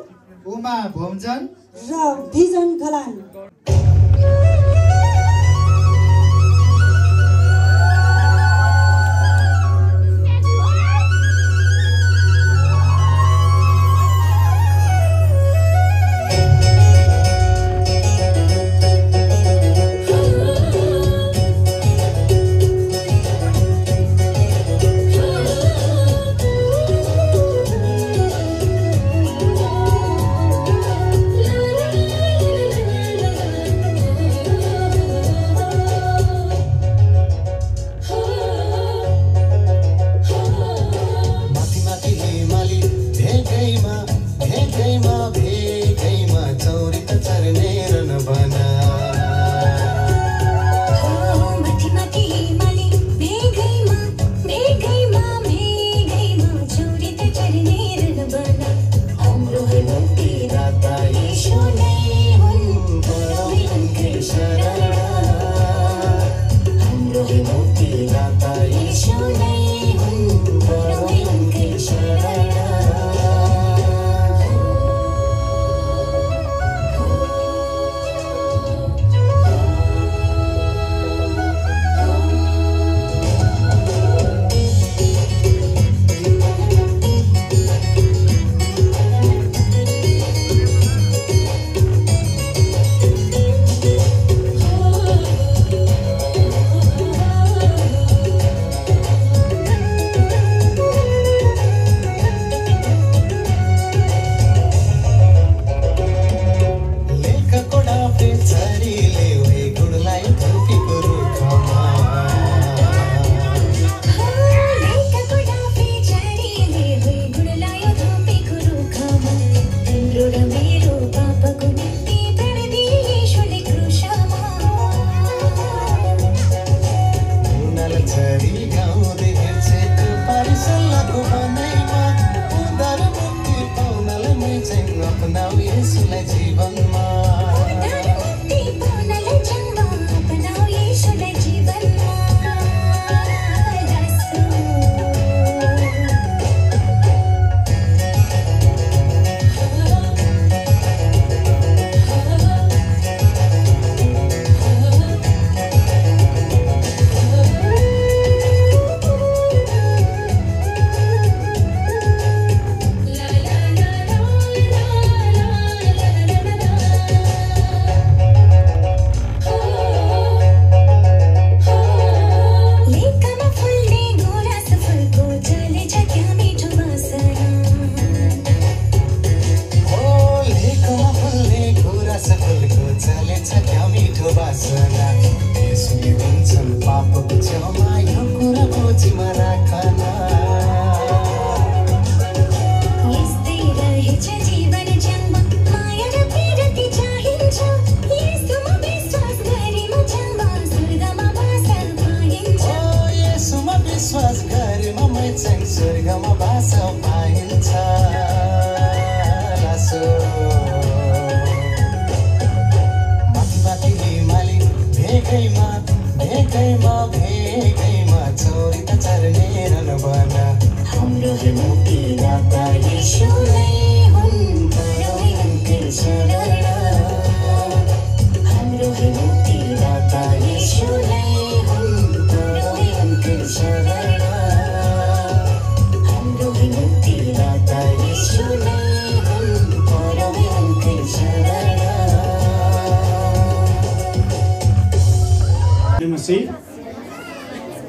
उमा भोमजन र भिजन गलान।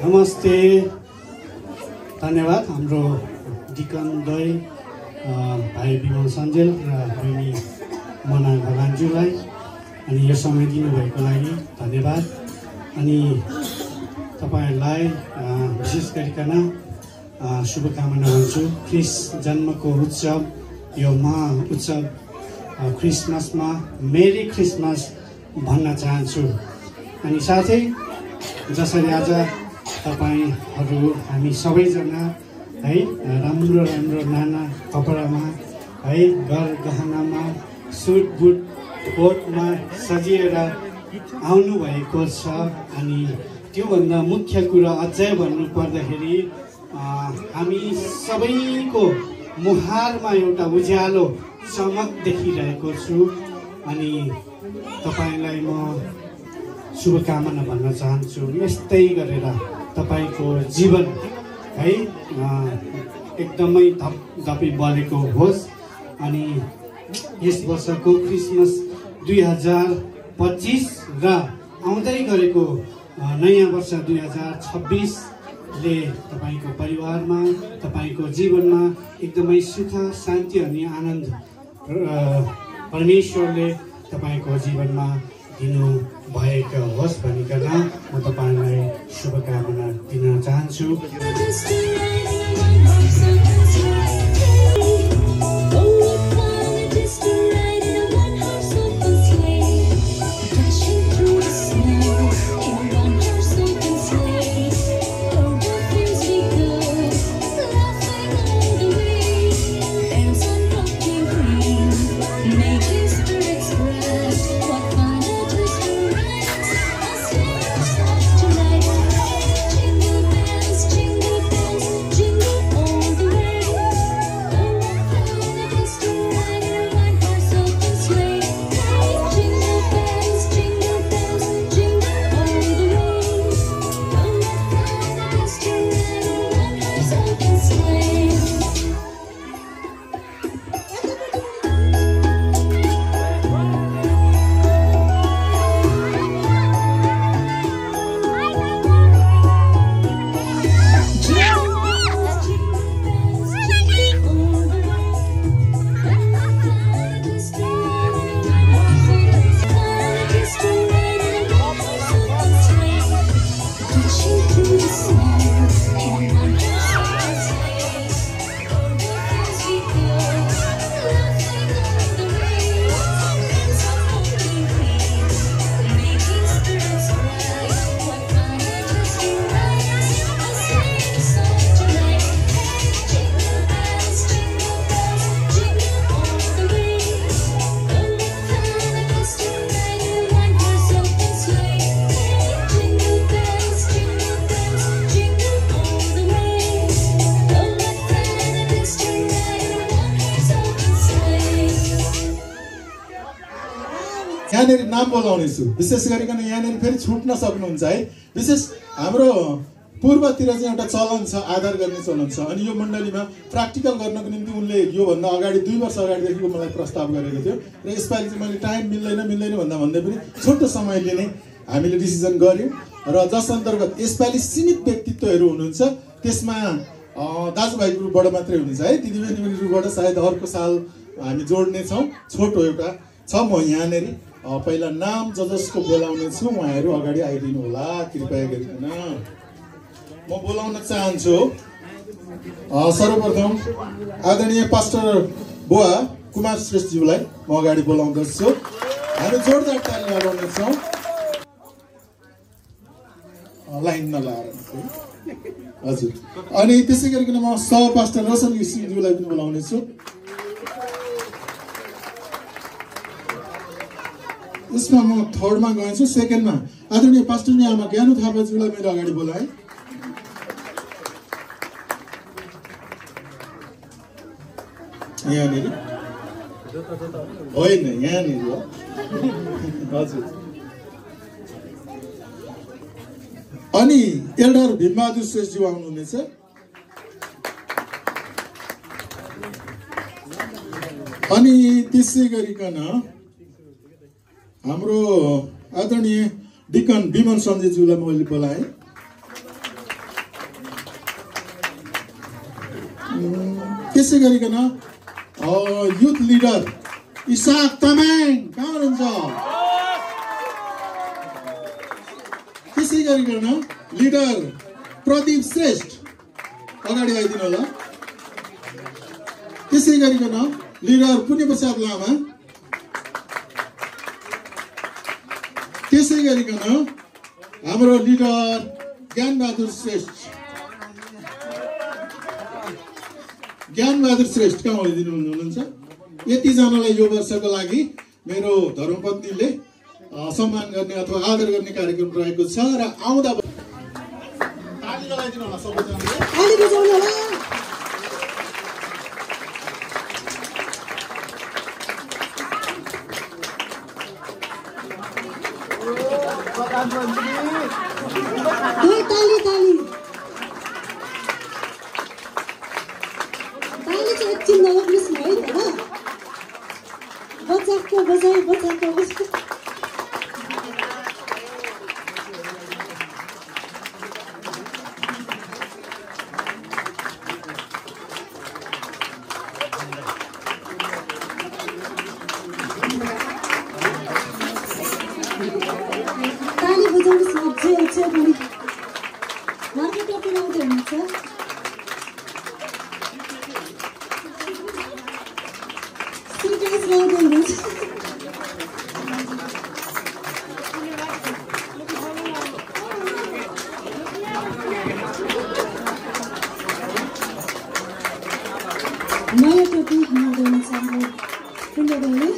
नमस्ते, धन्यवाद हाम्रो डिकन दय भाइ विमल सञ्जेल र बहिनी मना भगवान्ज्यूलाई अनि यो समय दिनुभएको लागि धन्यवाद। अनि तपाईँहरूलाई विशेष गरिकन शुभकामना भन्छु। ख्रिस्ट जन्मको उत्सव, यो महा उत्सव क्रिसमसमा मेरी क्रिसमस भन्न चाहन्छु। अनि साथै जसरी आज तपाईहरू हामी सबैजना है राम्रो राम्रो नाना कपडामा है घर गहनामा सुट बुट कोटमा सजिएर आउनुभएको छ। अनि त्योभन्दा मुख्य कुरा अझै भन्नु पर्दाखेरि हामी सबैको मुहारमा एउटा उज्यालो चमक देखिरहेको छु अनि तपाईलाई म शुभकामना भन्न चाहन्छु। यस्तै गरेर तपाईको जीवन है एकदमै धपधपी बढेको होस् अनि यस वर्षको क्रिसमस 2025 र आउँदै गरेको नयाँ वर्ष 2026 ले तपाईको परिवारमा तपाईको जीवनमा एकदमै सुख शान्ति अनि आनन्द परमेश्वरले तपाईको जीवनमा दिनु भएको होस् भनिकन म तपाईलाई शुभकामना दिन चाहन्छु। यहाँनिर नाम बोलाउनेछु, विशेष गरिकन यहाँनिर फेरि छुट्न सक्नुहुन्छ है। विशेष हाम्रो पूर्वतिर चाहिँ एउटा चलन छ, आदर गर्ने चलन छ अनि यो मण्डलीमा प्र्याक्टिकल गर्नको निम्ति उनले योभन्दा अगाडि 2 वर्ष अगाडिदेखिको मलाई प्रस्ताव गरेको थियो र यसपालि चाहिँ मैले टाइम मिल्दैन भन्दा पनि छोटो समय लिने हामीले डिसिजन गर्यौँ र जस अन्तर्गत यसपालि सीमित व्यक्तित्वहरू हुनुहुन्छ। त्यसमा दाजुभाइ ग्रुपबाट मात्रै हुनुहुन्छ है, दिदीबहिनी ग्रुपबाट सायद अर्को साल हामी जोड्नेछौँ। छोटो एउटा छ, म यहाँनिर पहिला नाम जसको बोलाउने छु उहाँहरू अगाडि आइदिनु होला कृपया गरिकन। म बोलाउन चाहन्छु सर्वप्रथम आदरणीय पास्टर बुवा कुमार श्रेष्ठज्यूलाई म अगाडि बोलाउँदछु। हामी जोरदार ताली लगाउनेछौँ लाइनमा लाएर हजुर। अनि त्यसै गरिकन म सह पास्टर रोशन घिसिङज्यूलाई पनि बोलाउनेछु। यसमा म थर्डमा गएछु, सेकेन्डमा आदरणीय पास्टरनी आमा ज्ञानु थापाज्यूलाई मैले अगाडि बोलाएँ। यहाँनिर होइन, यहाँनिर हो हजुर। अनि एल्डर भीमबहादुर श्रेष्ठज्यू आउनुहुनेछ। अनि त्यसै गरिकन हाम्रो आदरणीय डिकन विमन सञ्जयज्यूलाई मैले बोलाएँ। त्यसै गरिकन युथ लिडर इसाक तामाङ कहाँ हुनुहुन्छ? त्यसै गरिकन लिडर प्रदीप श्रेष्ठ अगाडि आइदिनु होला। त्यसै गरिकन लिडर पुण्य प्रसाद लामा। त्यसै गरिकन हाम्रो लिडर ज्ञानबहादुर श्रेष्ठ कहाँ आइदिनु हुनुहुन्छ? यतिजनालाई यो वर्षको लागि मेरो धर्मपत्नीले सम्मान गर्ने अथवा आदर गर्ने कार्यक्रम रहेको छ र आउँदा ताली लगाइदिनु होला सबैजनाले। ताली ताली ताली चाहिँ एकछिन नरोक्नुहोस् न है त ल बच्चाको बजाई बच्चाको बजाई ताली बजाउनुहोस् न अझै पनि उहाँको टोपी लाउँदै हुनुहुन्छ सिटाइज लाउँदै हुनुहुन्छ नयाँ टोपी लाउँदै हुनुहुन्छ हाम्रो कुण्डले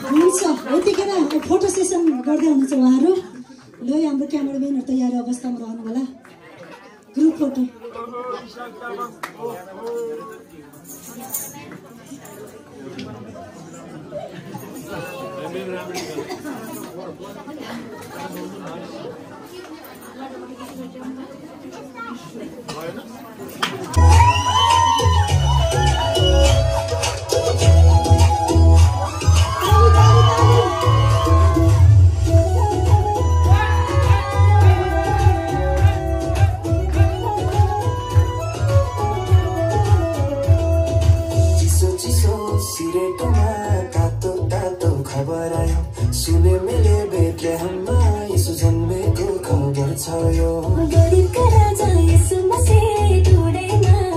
हुन्छ यतिखेर फोटो सेसन गर्दै हुनुहुन्छ उहाँहरू ल हाम्रो क्यामेराम्यानहरू तयारी अवस्थामा रहनु होला ग्रुप फोटो सुने मैले बेथलेहममा यसो जन्मेको खबर छ यो गरिबका राजा यसो मसे टुडेमा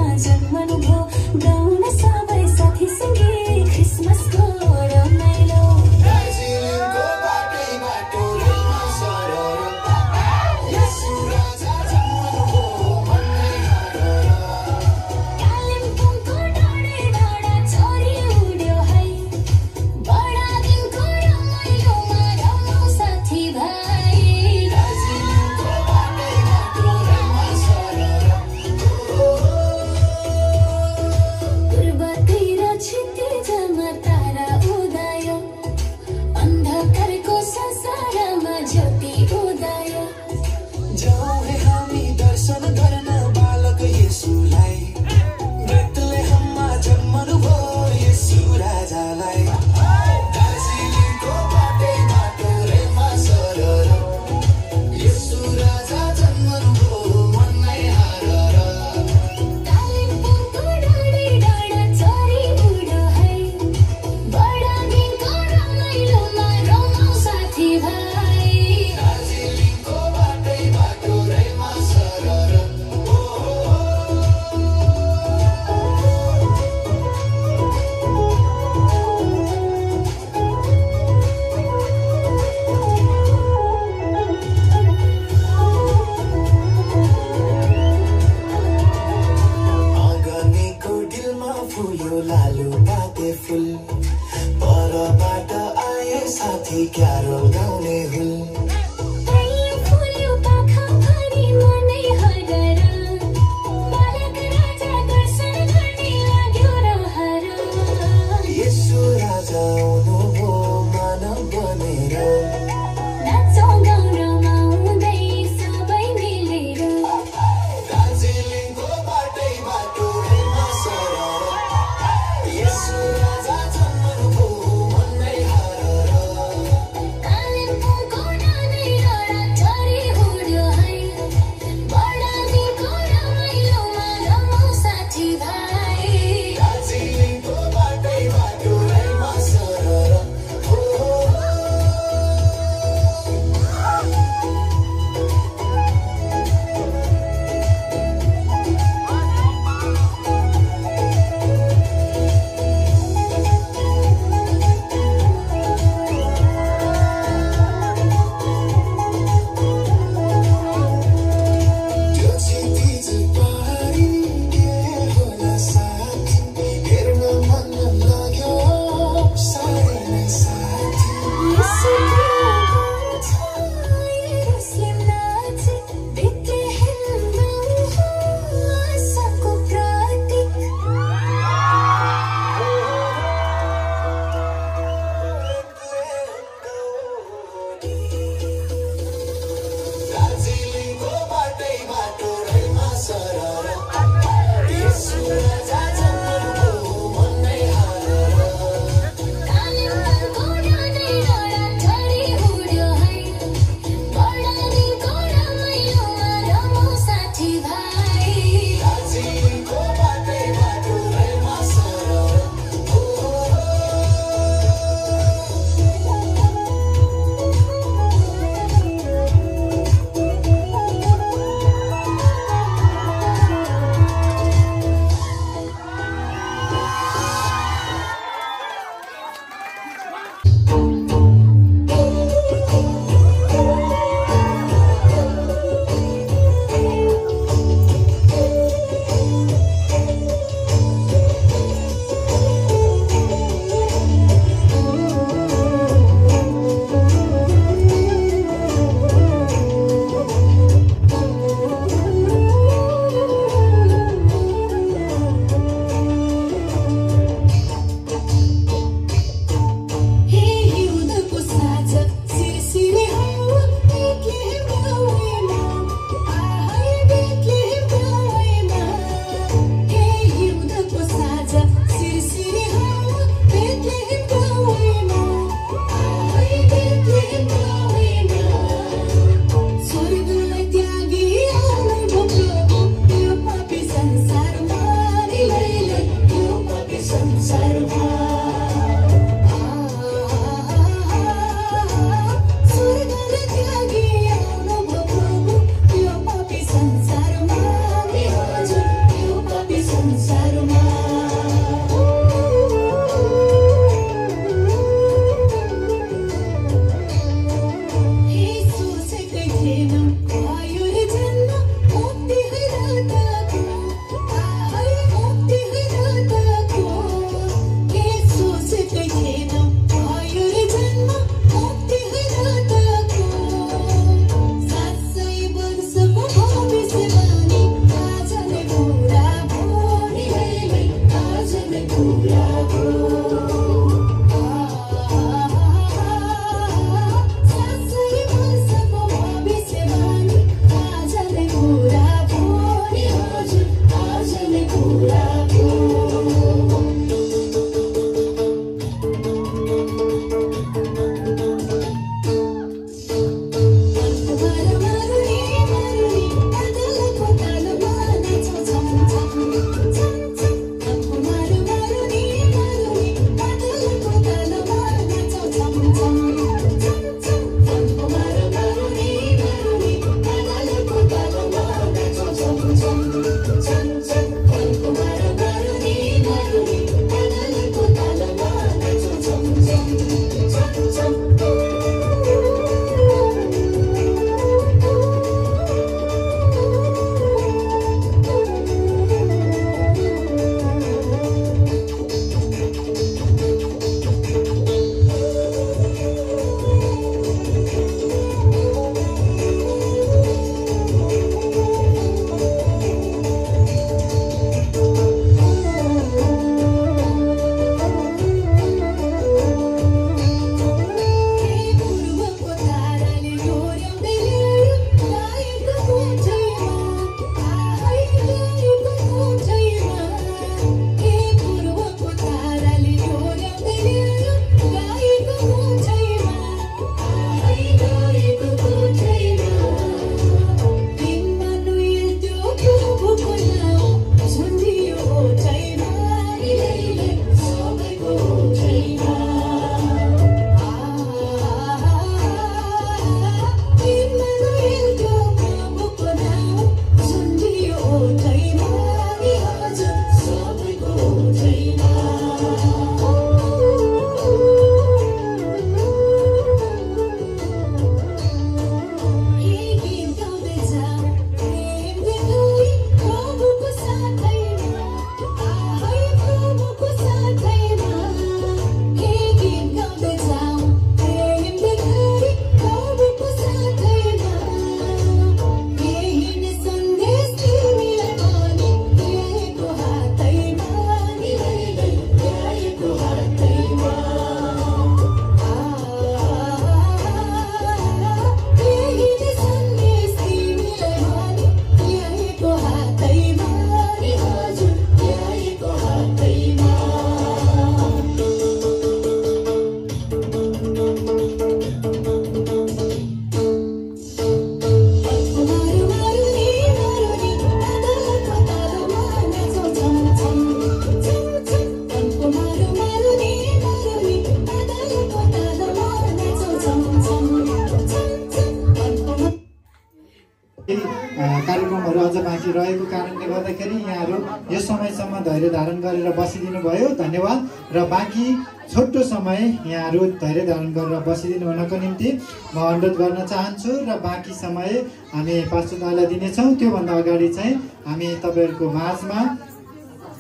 कार्यक्रमहरू अझ बाँकी रहेको कारणले गर्दाखेरि यहाँहरू यो समयसम्म धैर्य धारण गरेर बसिदिनु भयो, धन्यवाद। र बाँकी छोटो समय यहाँहरू धैर्य धारण गरेर बसिदिनु हुनको निम्ति म अनुरोध गर्न चाहन्छु र बाँकी समय हामी पास्टर दाइलाई दिनेछौँ। त्योभन्दा अगाडि चाहिँ हामी तपाईँहरूको माझमा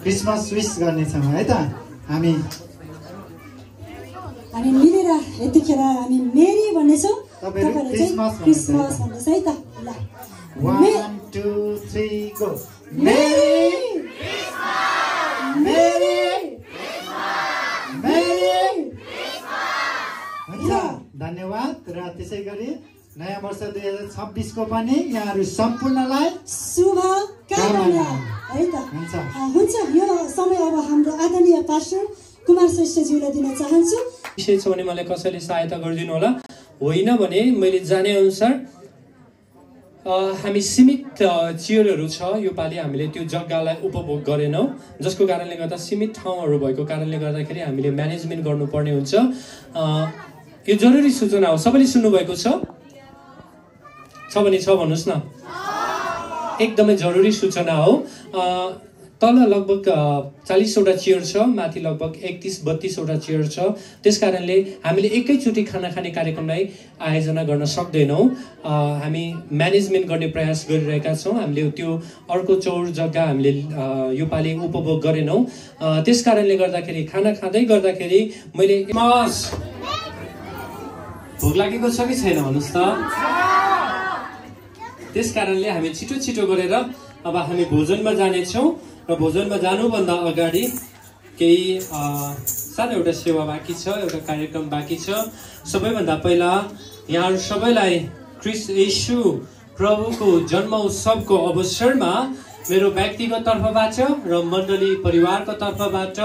क्रिसमस विश गर्नेछौँ है त। हामी मिलेर यतिखेर हामी मेरी भन्नेछौँ, तपाईँहरू चाहिँ क्रिसमस भन्नुहोस् है त। ल 1 2 3 go. Merry Christmas, merry Christmas, merry Christmas. हुन्छ, धन्यवाद। र त्यसै गरी नयाँ वर्ष 2026 को पनि यहाँहरू सम्पूर्णलाई शुभकामना है त। हुन्छ, यो समय अब हाम्रो आदरणीय पास्टर कुमार श्रेष्ठज्यूलाई दिन चाहन्छु। विषय छ भने मलाई कसैले सहायता गरिदिनु होला, होइन भने मैले जाने अनुसार हामी सीमित चेयरहरू छ यो पालि हामीले त्यो जग्गालाई उपभोग गरेनौँ, जसको कारणले गर्दा सीमित ठाउँहरू भएको कारणले गर्दाखेरि हामीले म्यानेजमेन्ट गर्नुपर्ने हुन्छ। यो जरुरी सूचना हो, सबैले सुन्नुभएको छ भने छ भन्नुहोस् न। एकदमै जरुरी सूचना हो। तल लगभग 40वटा चेयर छ, माथि लगभग 31-32वटा चेयर छ। त्यस कारणले हामीले एकैचोटि खाना खाने कार्यक्रमलाई आयोजना गर्न सक्दैनौँ। हामी म्यानेजमेन्ट गर्ने प्रयास गरिरहेका छौँ। हामीले त्यो अर्को चौर जग्गा हामीले यो पालि उपभोग गरेनौँ। त्यस कारणले गर्दाखेरि खाना खाँदै गर्दाखेरि मैले भोक लागेको छ कि छैन भन्नुहोस् त। त्यस कारणले हामी छिटो छिटो गरेर अब हामी भोजनमा जानेछौँ र भोजनमा जानुभन्दा अगाडि केही सानो एउटा सेवा बाँकी छ, एउटा कार्यक्रम बाँकी छ। सबैभन्दा पहिला यहाँहरू सबैलाई ख्रीष्ट येशू प्रभुको जन्म उत्सवको अवसरमा मेरो व्यक्तिगत तर्फबाट र मण्डली परिवारको तर्फबाट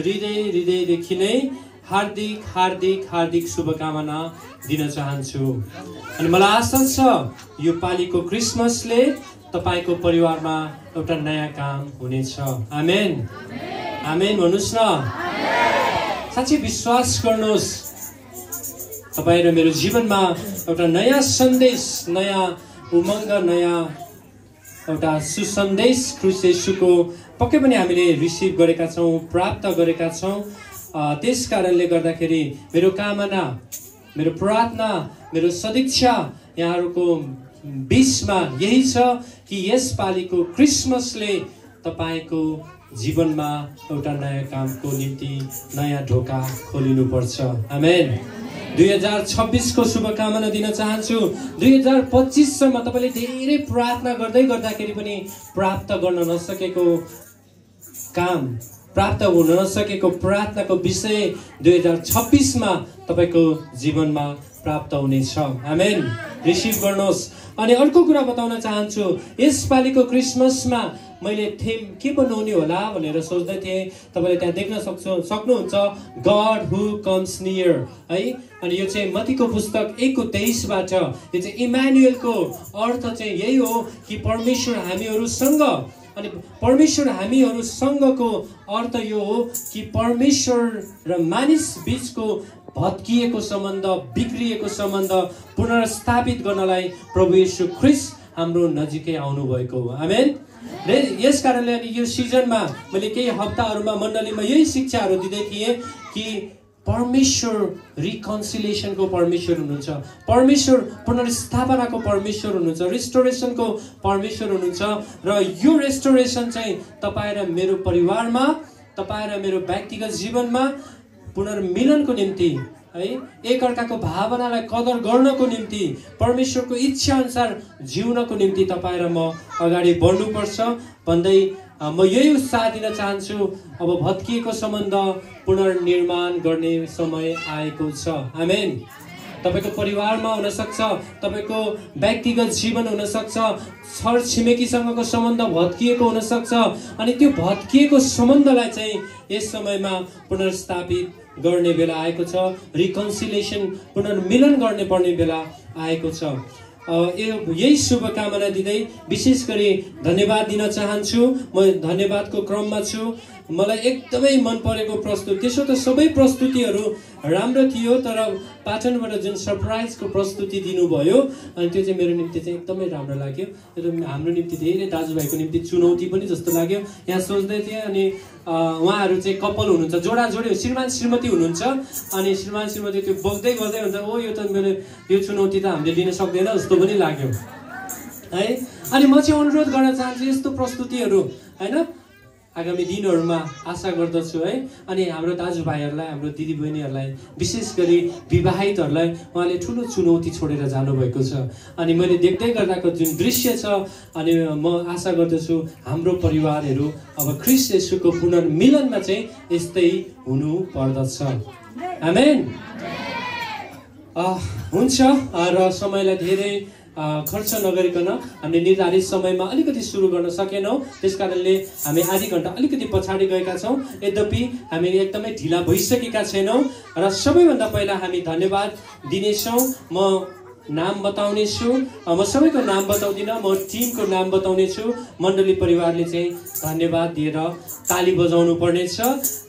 हृदयदेखि नै हार्दिक हार्दिक हार्दिक शुभकामना दिन चाहन्छु। अनि मलाई आशा छ यो पालिको क्रिसमसले तपाईको परिवारमा एउटा नयाँ काम हुनेछ। आमेन, आमेन भन्नुहोस् न। साँच्चै विश्वास गर्नुहोस्, तपाईँ र मेरो जीवनमा एउटा नयाँ सन्देश, नयाँ उमङ्ग, नयाँ एउटा सुसन्देश ख्रीष्ट येशूको पक्कै पनि हामीले रिसिभ गरेका छौँ, प्राप्त गरेका छौँ। त्यस कारणले गर्दाखेरि मेरो कामना, मेरो प्रार्थना, मेरो सदिच्छा यहाँहरूको बिचमा यही छ कि यसपालिको क्रिसमसले तपाईँको जीवनमा एउटा नयाँ कामको निम्ति नयाँ ढोका खोलिनुपर्छ। आमेन। 2026 को शुभकामना दिन चाहन्छु। 2025 सम्म तपाईँले धेरै प्रार्थना गर्दै गर्दाखेरि पनि प्राप्त गर्न नसकेको काम, प्राप्त हुन नसकेको प्रार्थनाको विषय 2026 मा तपाईँको जीवनमा प्राप्त हुनेछ। आमेन। रिसिभ गर्नुहोस्। अनि अर्को कुरा बताउन चाहन्छु, यसपालिको क्रिसमसमा मैले थीम के बनाउने होला भनेर सोच्दै थिएँ। तपाईँले त्यहाँ देख्न सक्नुहुन्छ गॉड हु कम्स नियर है। अनि यो चाहिँ मत्तीको पुस्तक 1:23 बाट यो चाहिँ इमानुएलको अर्थ चाहिँ यही हो कि परमेश्वर हामीहरूसँग। अनि परमेश्वर हामीहरूसँगको अर्थ यो हो कि परमेश्वर र मानिस बीचको भत्किएको सम्बन्ध, बिग्रिएको सम्बन्ध पुनर्स्थापित गर्नलाई प्रभु येशू ख्रीष्ट हाम्रो नजिकै आउनु भएको हो। आमेन। यस कारणले अनि यो सिजनमा मैले केही हप्ताहरूमा मण्डलीमा यही शिक्षाहरू दिँदै थिएँ कि परमेश्वर रिकन्सिलिएसनको परमेश्वर हुनुहुन्छ, परमेश्वर पुनर्स्थापनाको परमेश्वर हुनुहुन्छ, रेस्टोरेसनको परमेश्वर हुनुहुन्छ। र यो रेस्टोरेसन चाहिँ तपाईँ र मेरो परिवारमा, तपाईँ र मेरो व्यक्तिगत जीवनमा पुनर्मिलनको निम्ति है, एकअर्काको भावनालाई कदर गर्नको निम्ति, परमेश्वरको इच्छा अनुसार जिउनको निम्ति तपाईँ र म अगाडि बढ्नुपर्छ भन्दै म यही उत्साह दिन चाहन्छु। अब भत्किएको सम्बन्ध पुनर्निर्माण गर्ने समय आएको छ। आमेन। तपाईँको परिवारमा हुनसक्छ, तपाईँको व्यक्तिगत जीवन हुनसक्छ, छर छिमेकीसँगको सम्बन्ध भत्किएको हुनसक्छ। अनि त्यो भत्किएको सम्बन्धलाई चाहिँ यस समयमा पुनर्स्थापित गर्ने बेला आएको छ। रिकन्सिलिएसन, पुनर्मिलन गर्ने पर्ने बेला आएको छ। यही शुभकामना दिँदै विशेष गरी धन्यवाद दिन चाहन्छु। म धन्यवादको क्रममा छु। मलाई एकदमै मन परेको प्रस्तुति, त्यसो त सबै प्रस्तुतिहरू राम्रो थियो, तर पाटनबाट जुन सरप्राइजको प्रस्तुति दिनुभयो अनि त्यो चाहिँ मेरो निम्ति चाहिँ एकदमै राम्रो लाग्यो। र हाम्रो निम्ति धेरै दाजुभाइको निम्ति चुनौती पनि जस्तो लाग्यो। यहाँ सोच्दै थिएँ अनि उहाँहरू चाहिँ कपाल हुनुहुन्छ, जोडा जोडी श्रीमान श्रीमती हुनुहुन्छ। अनि श्रीमान श्रीमती त्यो बोक्दै गर्दै हुन्छ, ओ यो त मेरो यो चुनौती त हामीले लिन सक्दैन जस्तो पनि लाग्यो है। अनि म चाहिँ अनुरोध गर्न चाहन्छु यस्तो प्रस्तुतिहरू होइन आगामी दिनहरूमा आशा गर्दछु है। अनि हाम्रो दाजुभाइहरूलाई, हाम्रो दिदीबहिनीहरूलाई, विशेष गरी विवाहितहरूलाई उहाँले ठुलो चुनौती छोडेर जानुभएको छ। अनि मैले देख्दै गर्दाको जुन दृश्य छ, अनि म आशा गर्दछु हाम्रो परिवारहरू अब ख्रीष्ट येशूको पुनर्मिलनमा चाहिँ यस्तै हुनु पर्दछ। आमेन। हुन्छ। र समयलाई धेरै खर्च नगरिकन हामीले निर्धारित समयमा अलिकति सुरु गर्न सकेनौँ। त्यस कारणले हामी आधी घन्टा अलिकति पछाडि गएका छौँ। यद्यपि हामी एकदमै ढिला भइसकेका छैनौँ। र सबैभन्दा पहिला हामी धन्यवाद दिनेछौँ। म नाम बताउनेछु, म सबैको नाम बताउँदिनँ, म टिमको नाम बताउनेछु। मण्डली परिवारले चाहिँ धन्यवाद दिएर ताली बजाउनु पर्नेछ।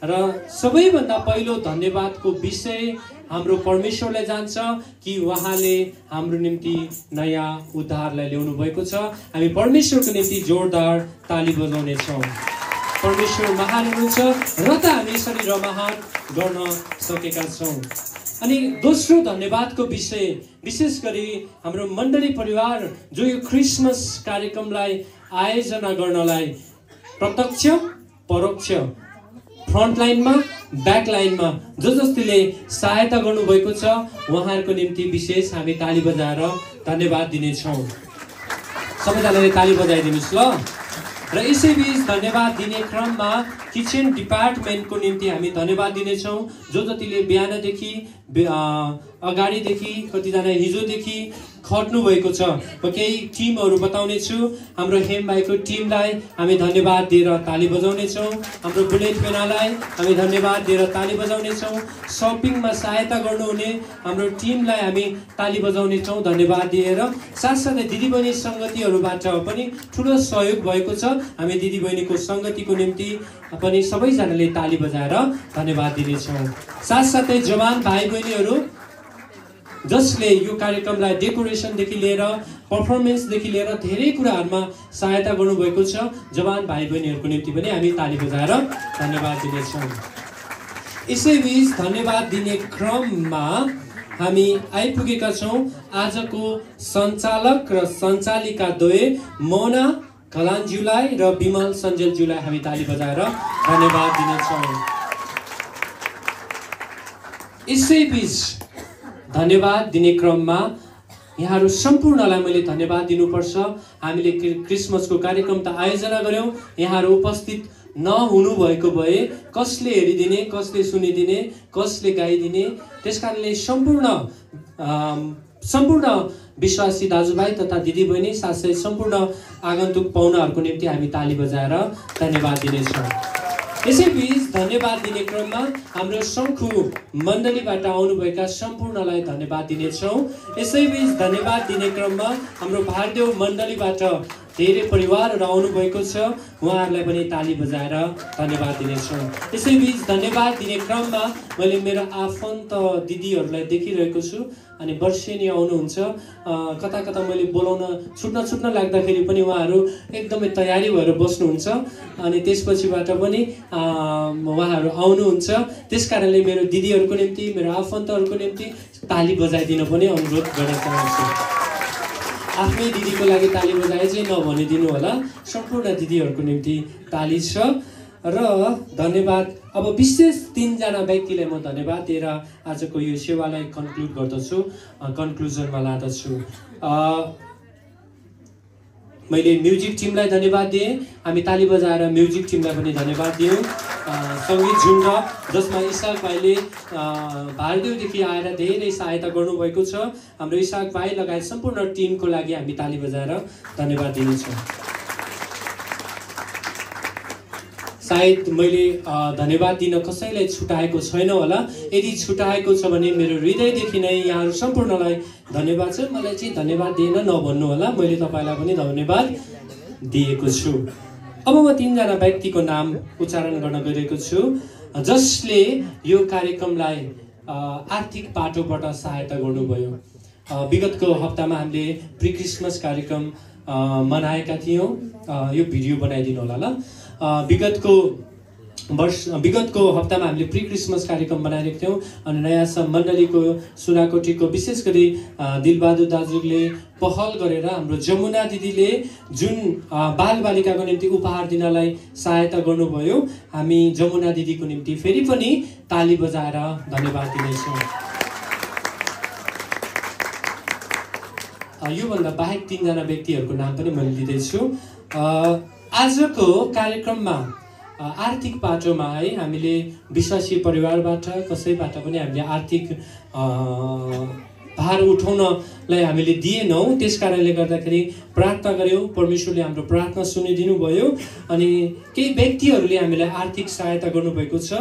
र सबैभन्दा पहिलो धन्यवादको विषय हाम्रो परमेश्वरलाई जान्छ कि उहाँले हाम्रो निम्ति नयाँ उद्धारलाई ल्याउनु भएको छ। हामी परमेश्वरको निम्ति जोरदार ताली बजाउनेछौँ। परमेश्वर महान हुनुहुन्छ र त हामी यसरी रमाहाट गर्न सकेका छौँ। अनि दोस्रो धन्यवादको विषय विशेष गरी हाम्रो मण्डली परिवार जो यो क्रिसमस कार्यक्रमलाई आयोजना गर्नलाई प्रत्यक्ष परोक्ष फ्रन्ट लाइनमा ब्याक लाइनमा जसले सहायता गर्नुभएको छ उहाँहरूको निम्ति विशेष हामी ताली बजाएर धन्यवाद दिनेछौँ। सबैजनाले ताली बजाइदिनुहोस् ल। र यसैबीच धन्यवाद दिने क्रममा किचन डिपार्टमेन्टको निम्ति हामी धन्यवाद दिनेछौँ। जो जतिले बिहानदेखि अगाडिदेखि कतिजना हिजोदेखि खट्नु भएको छ। म केही टिमहरू बताउने छु। हाम्रो हेम भाइको टिमलाई हामी धन्यवाद दिएर ताली बजाउनेछौँ। हाम्रो बुलेट पेनालाई हामी धन्यवाद दिएर ताली बजाउनेछौँ। सपिङमा सहायता गर्नुहुने हाम्रो टिमलाई हामी ताली बजाउनेछौँ धन्यवाद दिएर। साथसाथै दिदीबहिनी सङ्गतिहरूबाट पनि ठुलो सहयोग भएको छ। हामी दिदीबहिनीको सङ्गतिको निम्ति पनि सबैजनाले ताली बजाएर धन्यवाद दिनेछौँ। साथसाथै जवान भाइ बहिनीहरू जसले यो कार्यक्रमलाई डेकोरेसनदेखि लिएर पर्फर्मेन्सदेखि लिएर धेरै कुराहरूमा सहायता गर्नुभएको छ। जवान भाइ बहिनीहरूको निम्ति पनि हामी ताली बजाएर धन्यवाद दिनेछौँ। यसैबीच धन्यवाद दिने क्रममा हामी आइपुगेका छौँ आजको सञ्चालक र सञ्चालिका द्वय मोना खलानज्यूलाई र विमल सञ्जेलज्यूलाई हामी ताली बजाएर धन्यवाद दिनेछौँ। यसैबीच धन्यवाद दिने क्रममा यहाँहरू सम्पूर्णलाई मैले धन्यवाद दिनुपर्छ। हामीले क्रिसमसको कार्यक्रम त आयोजना गऱ्यौँ, यहाँहरू उपस्थित नहुनु भएको भए कसले हेरिदिने, कसले सुनिदिने, कसले गाइदिने। त्यसकारणले सम्पूर्ण विश्वासी दाजुभाइ तथा दिदीबहिनी साथै सम्पूर्ण आगन्तुक पाहुनाहरूको निम्ति हामी ताली बजाएर धन्यवाद दिनेछौँ। यसैबीच धन्यवाद दिने क्रममा हाम्रो शङ्खु मण्डलीबाट आउनुभएका सम्पूर्णलाई धन्यवाद दिनेछौँ। यसैबीच धन्यवाद दिने क्रममा हाम्रो भारदेव मण्डलीबाट धेरै परिवारहरू आउनुभएको छ, उहाँहरूलाई पनि ताली बजाएर धन्यवाद दिनेछौँ। यसैबीच धन्यवाद दिने क्रममा मैले मेरो आफन्त दिदीहरूलाई देखिरहेको छु अनि वर्षेनी आउनुहुन्छ। कता कता मैले बोलाउन छुट्न लाग्दाखेरि पनि उहाँहरू एकदमै तयारी भएर बस्नुहुन्छ अनि त्यसपछिबाट पनि उहाँहरू आउनुहुन्छ। त्यसकारणले मेरो दिदीहरूको निम्ति, मेरो आफन्तहरूको निम्ति ताली बजाइदिन पनि अनुरोध गर्न चाहन्छु। आफ्नै दिदीको लागि ताली बजाए चाहिँ नभनिदिनु होला, सम्पूर्ण दिदीहरूको निम्ति ताली छ र धन्यवाद। अब विशेष 3 जना व्यक्तिलाई म धन्यवाद दिएर आजको यो सेवालाई कन्क्लुड गर्दछु, कन्क्लुजनमा लादछु। मैले म्युजिक टिमलाई धन्यवाद दिएँ, हामी ताली बजाएर म्युजिक टिमलाई पनि धन्यवाद दियौँ। सङ्गीत झुन्ड जसमा इसाक भाइले भारदेवदेखि आएर धेरै सहायता गर्नुभएको छ। हाम्रो इसाक भाइ लगायत सम्पूर्ण टिमको लागि हामी ताली बजाएर धन्यवाद दिनेछौँ। सायद मैले धन्यवाद दिन कसैलाई छुटाएको छैन होला, यदि छुटाएको छ भने मेरो हृदयदेखि नै यहाँहरू सम्पूर्णलाई धन्यवाद छ। मलाई चाहिँ धन्यवाद दिएन नभन्नु होला, मैले तपाईँलाई पनि धन्यवाद दिएको छु। अब म 3 जना व्यक्तिको नाम उच्चारण गर्न गइरहेको छु जसले यो कार्यक्रमलाई आर्थिक पाटोबाट सहायता गर्नुभयो। विगतको हप्तामा हामीले प्री क्रिसमस कार्यक्रम मनाएका थियौँ। यो भिडियो बनाइदिनु होला ल। विगतको हप्तामा हामीले प्री क्रिसमस कार्यक्रम बनाइरहेको थियौँ अनि नयाँ मण्डलीको सुनाकोटीको विशेष गरी दिलबहादुर दाजुले पहल गरेर हाम्रो जमुना दिदीले जुन बालबालिकाको निम्ति उपहार दिनलाई सहायता गर्नुभयो। हामी जमुना दिदीको निम्ति फेरि पनि ताली बजाएर धन्यवाद दिनेछौँ। योभन्दा बाहेक 3 जना व्यक्तिहरूको नाम पनि मैले लिँदैछु। आजको कार्यक्रममा आर्थिक पाटोमा है हामीले विश्वासी परिवारबाट कसैबाट पनि हामीले आर्थिक भार उठाउनलाई हामीले दिएनौँ। त्यस कारणले गर्दाखेरि प्रार्थना गऱ्यौँ, परमेश्वरले हाम्रो प्रार्थना सुनिदिनु भयो अनि केही व्यक्तिहरूले हामीलाई आर्थिक सहायता गर्नुभएको छ।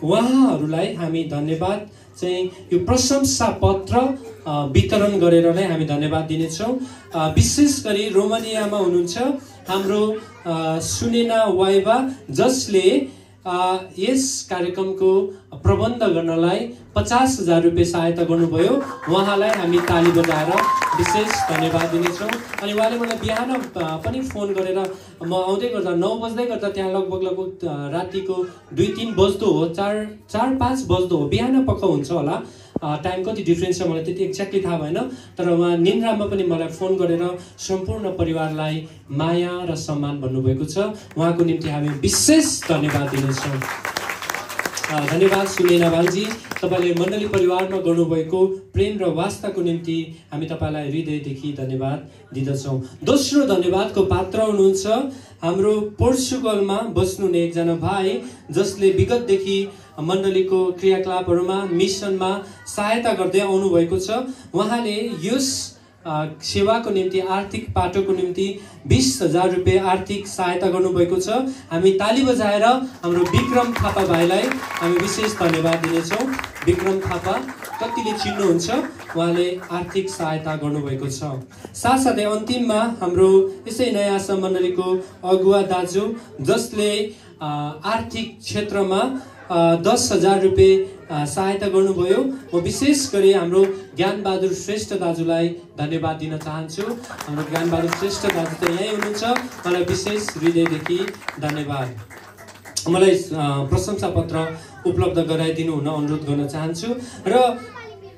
उहाँहरूलाई हामी धन्यवाद चाहिँ यो प्रशंसा पत्र वितरण गरेर नै हामी धन्यवाद दिनेछौँ। विशेष गरी रोमानियामा हुनुहुन्छ हाम्रो सुनेना वाइबा जसले यस कार्यक्रमको प्रबन्ध गर्नलाई 50,000 रुपियाँ सहायता गर्नुभयो। उहाँलाई हामी ताली बजाएर विशेष धन्यवाद दिनेछौँ। अनि उहाँले मलाई बिहान पनि फोन गरेर म आउँदै गर्दा 9 बज्दै गर्दा त्यहाँ लगभग रातिको 2-3 बज्दो हो, 4-5 बज्दो हो, बिहान पक्का हुन्छ होला। टाइम कति डिफ्रेन्स छ मलाई त्यति एक्ज्याक्टली थाहा भएन, तर उहाँ निन्द्रामा पनि मलाई फोन गरेर सम्पूर्ण परिवारलाई माया र सम्मान भन्नुभएको छ। उहाँको निम्ति हामी विशेष धन्यवाद दिनेछौँ। धन्यवाद सुनेना बालजी, तपाईँले मण्डली परिवारमा गर्नुभएको प्रेम र वास्ताको निम्ति हामी तपाईँलाई हृदयदेखि धन्यवाद दिँदछौँ। दोस्रो धन्यवादको पात्र हुनुहुन्छ हाम्रो पोर्चुगलमा बस्नुहुने एकजना भाइ जसले विगतदेखि मण्डलीको क्रियाकलापहरूमा मिसनमा सहायता गर्दै आउनुभएको छ। उहाँले यस सेवाको निम्ति आर्थिक पाटोको निम्ति 20,000 रुपियाँ आर्थिक सहायता गर्नुभएको छ। हामी ताली बजाएर हाम्रो विक्रम थापा भाइलाई हामी विशेष धन्यवाद दिनेछौँ। विक्रम थापा कतिले चिन्नुहुन्छ, उहाँले आर्थिक सहायता गर्नुभएको छ। साथसाथै अन्तिममा हाम्रो यसै नयाँ मण्डलीको अगुवा दाजु जसले आर्थिक क्षेत्रमा 10,000 रुपियाँ सहायता गर्नुभयो। म विशेष गरी हाम्रो ज्ञानबहादुर श्रेष्ठ दाजुलाई धन्यवाद दिन चाहन्छु। हाम्रो ज्ञानबहादुर श्रेष्ठ दाजु त यहीँ हुनुहुन्छ, मलाई विशेष हृदयदेखि धन्यवाद। मलाई प्रशंसा पत्र उपलब्ध गराइदिनु हुन अनुरोध गर्न चाहन्छु। र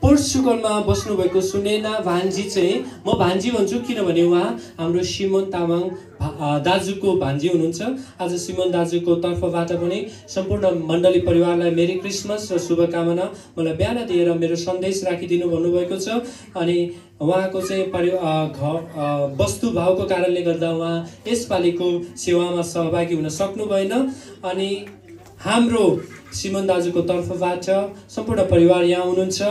पोर्चुगलमा बस्नुभएको सुनेना भान्जी चाहिँ म भान्जी भन्छु किनभने उहाँ हाम्रो सिमन तामाङ दाजुको भान्जी हुनुहुन्छ। आज सिमन दाजुको तर्फबाट पनि सम्पूर्ण मण्डली परिवारलाई मेरी क्रिसमस र शुभकामना। मलाई बिहान दिएर मेरो सन्देश राखिदिनु भन्नुभएको छ। अनि उहाँको चाहिँ वस्तुभावको कारणले गर्दा उहाँ यसपालिको सेवामा सहभागी हुन सक्नु भएन। अनि हाम्रो सिमन दाजुको तर्फबाट सम्पूर्ण परिवार यहाँ हुनुहुन्छ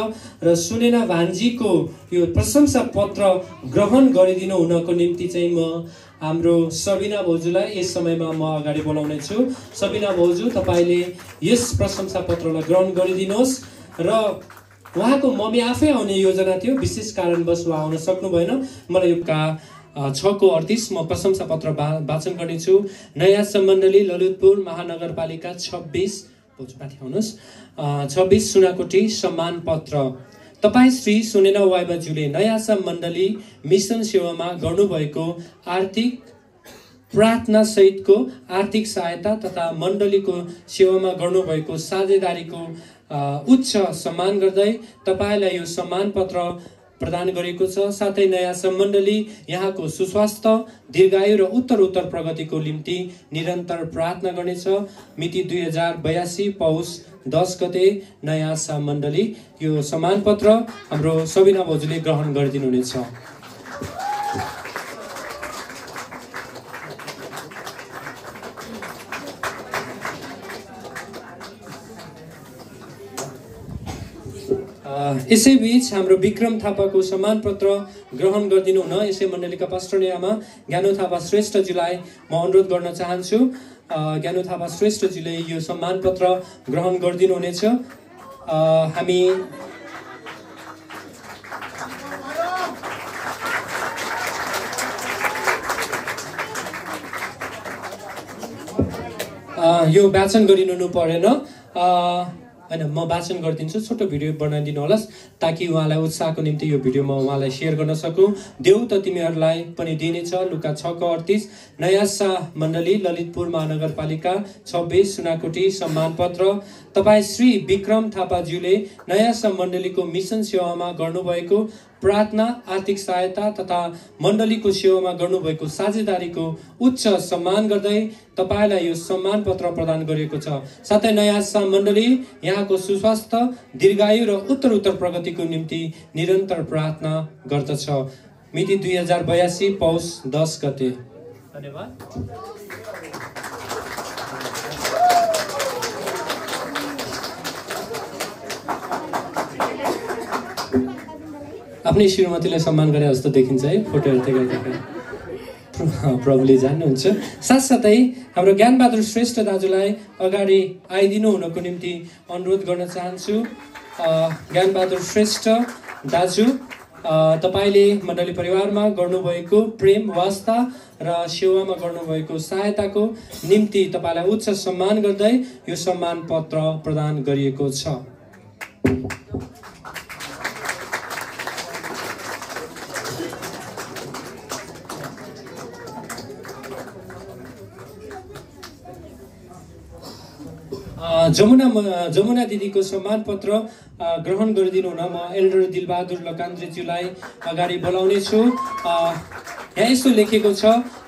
र सुनेना भान्जीको यो प्रशंसा पत्र ग्रहण गरिदिनु हुनको निम्ति चाहिँ म हाम्रो सबिना भाउजूलाई यस समयमा म अगाडि बोलाउने छु। सबिना भाउजू, तपाईँले यस प्रशंसा पत्रलाई ग्रहण गरिदिनुहोस्। र उहाँको मम्मी आफै आउने योजना थियो, विशेष कारणवश उहाँ आउन सक्नु भएन। मलाई यो 6:38 म प्रशंसा पत्र वाचन गर्नेछु। नयाँ मण्डली ललितपुर महानगरपालिका 26 सुनाकोटी सम्मान पत्र। तपाईँ श्री सुनेना वाइबाज्यूले नयाँ मण्डली मिसन सेवामा गर्नुभएको आर्थिक प्रार्थना सहितको आर्थिक सहायता तथा मण्डलीको सेवामा गर्नुभएको साझेदारीको उच्च सम्मान गर्दै तपाईँलाई यो सम्मान पत्र प्रदान गरेको छ। साथै नयाँ मण्डली यहाँको सुस्वास्थ्य, दीर्घायु र उत्तर प्रगतिको निम्ति निरन्तर प्रार्थना गर्नेछ। मिति 2082 पौष 10 गते नयाँ मण्डली। यो सम्मान पत्र हाम्रो सबिना भाउजूले ग्रहण गरिदिनुहुनेछ। यसैबीच हाम्रो विक्रम थापाको सम्मान पत्र ग्रहण गरिदिनु हुन यसै मण्डलीका पास्टर आमा ज्ञानु थापा श्रेष्ठजीलाई म अनुरोध गर्न चाहन्छु। ज्ञानु थापा श्रेष्ठजीले यो सम्मान पत्र ग्रहण गरिदिनु हुनेछ। हामी यो वाचन गरिनु परेन, होइन म वाचन गरिदिन्छु। छोटो भिडियो बनाइदिनु होला ताकि उहाँलाई उत्साहको निम्ति यो भिडियो म उहाँलाई सेयर गर्न सकूँ। देऊ त तिमीहरूलाई पनि दिनेछ। लुका 6:38 नयाँ मण्डली ललितपुर महानगरपालिका 26 सुनाकोटी सम्मान पत्र। तपाईँ श्री विक्रम थापाज्यूले नयाँ मण्डलीको मिसन सेवामा गर्नुभएको प्रार्थना, आर्थिक सहायता तथा मण्डलीको सेवामा गर्नुभएको साझेदारीको उच्च सम्मान गर्दै तपाईँलाई यो सम्मान पत्र प्रदान गरिएको छ। साथै नयाँ मण्डली यहाँको सुस्वास्थ्य, दीर्घायु र उत्तर प्रगतिको निम्ति निरन्तर प्रार्थना गर्दछ। मिति 2082 पौष 10 गते। धन्यवाद। आफ्नै श्रीमतीलाई सम्मान गरे जस्तो देखिन्छ है फोटो हेर्दै गर्दाखेरि। प्रभुले जान्नुहुन्छ। साथसाथै हाम्रो ज्ञानबहादुर श्रेष्ठ दाजुलाई अगाडि आइदिनु हुनको निम्ति अनुरोध गर्न चाहन्छु। ज्ञानबहादुर श्रेष्ठ दाजु, तपाईँले मण्डली परिवारमा गर्नुभएको प्रेम, वास्ता र सेवामा गर्नुभएको सहायताको निम्ति तपाईँलाई उच्च सम्मान गर्दै यो सम्मान पत्र प्रदान गरिएको छ। जमुना दिदीको सम्मान पत्र ग्रहण गरिदिनु हुन म एल्डर दिलबहादुर लकान्द्रेज्यूलाई अगाडि बोलाउने छु। यहाँ यस्तो लेखेको छ,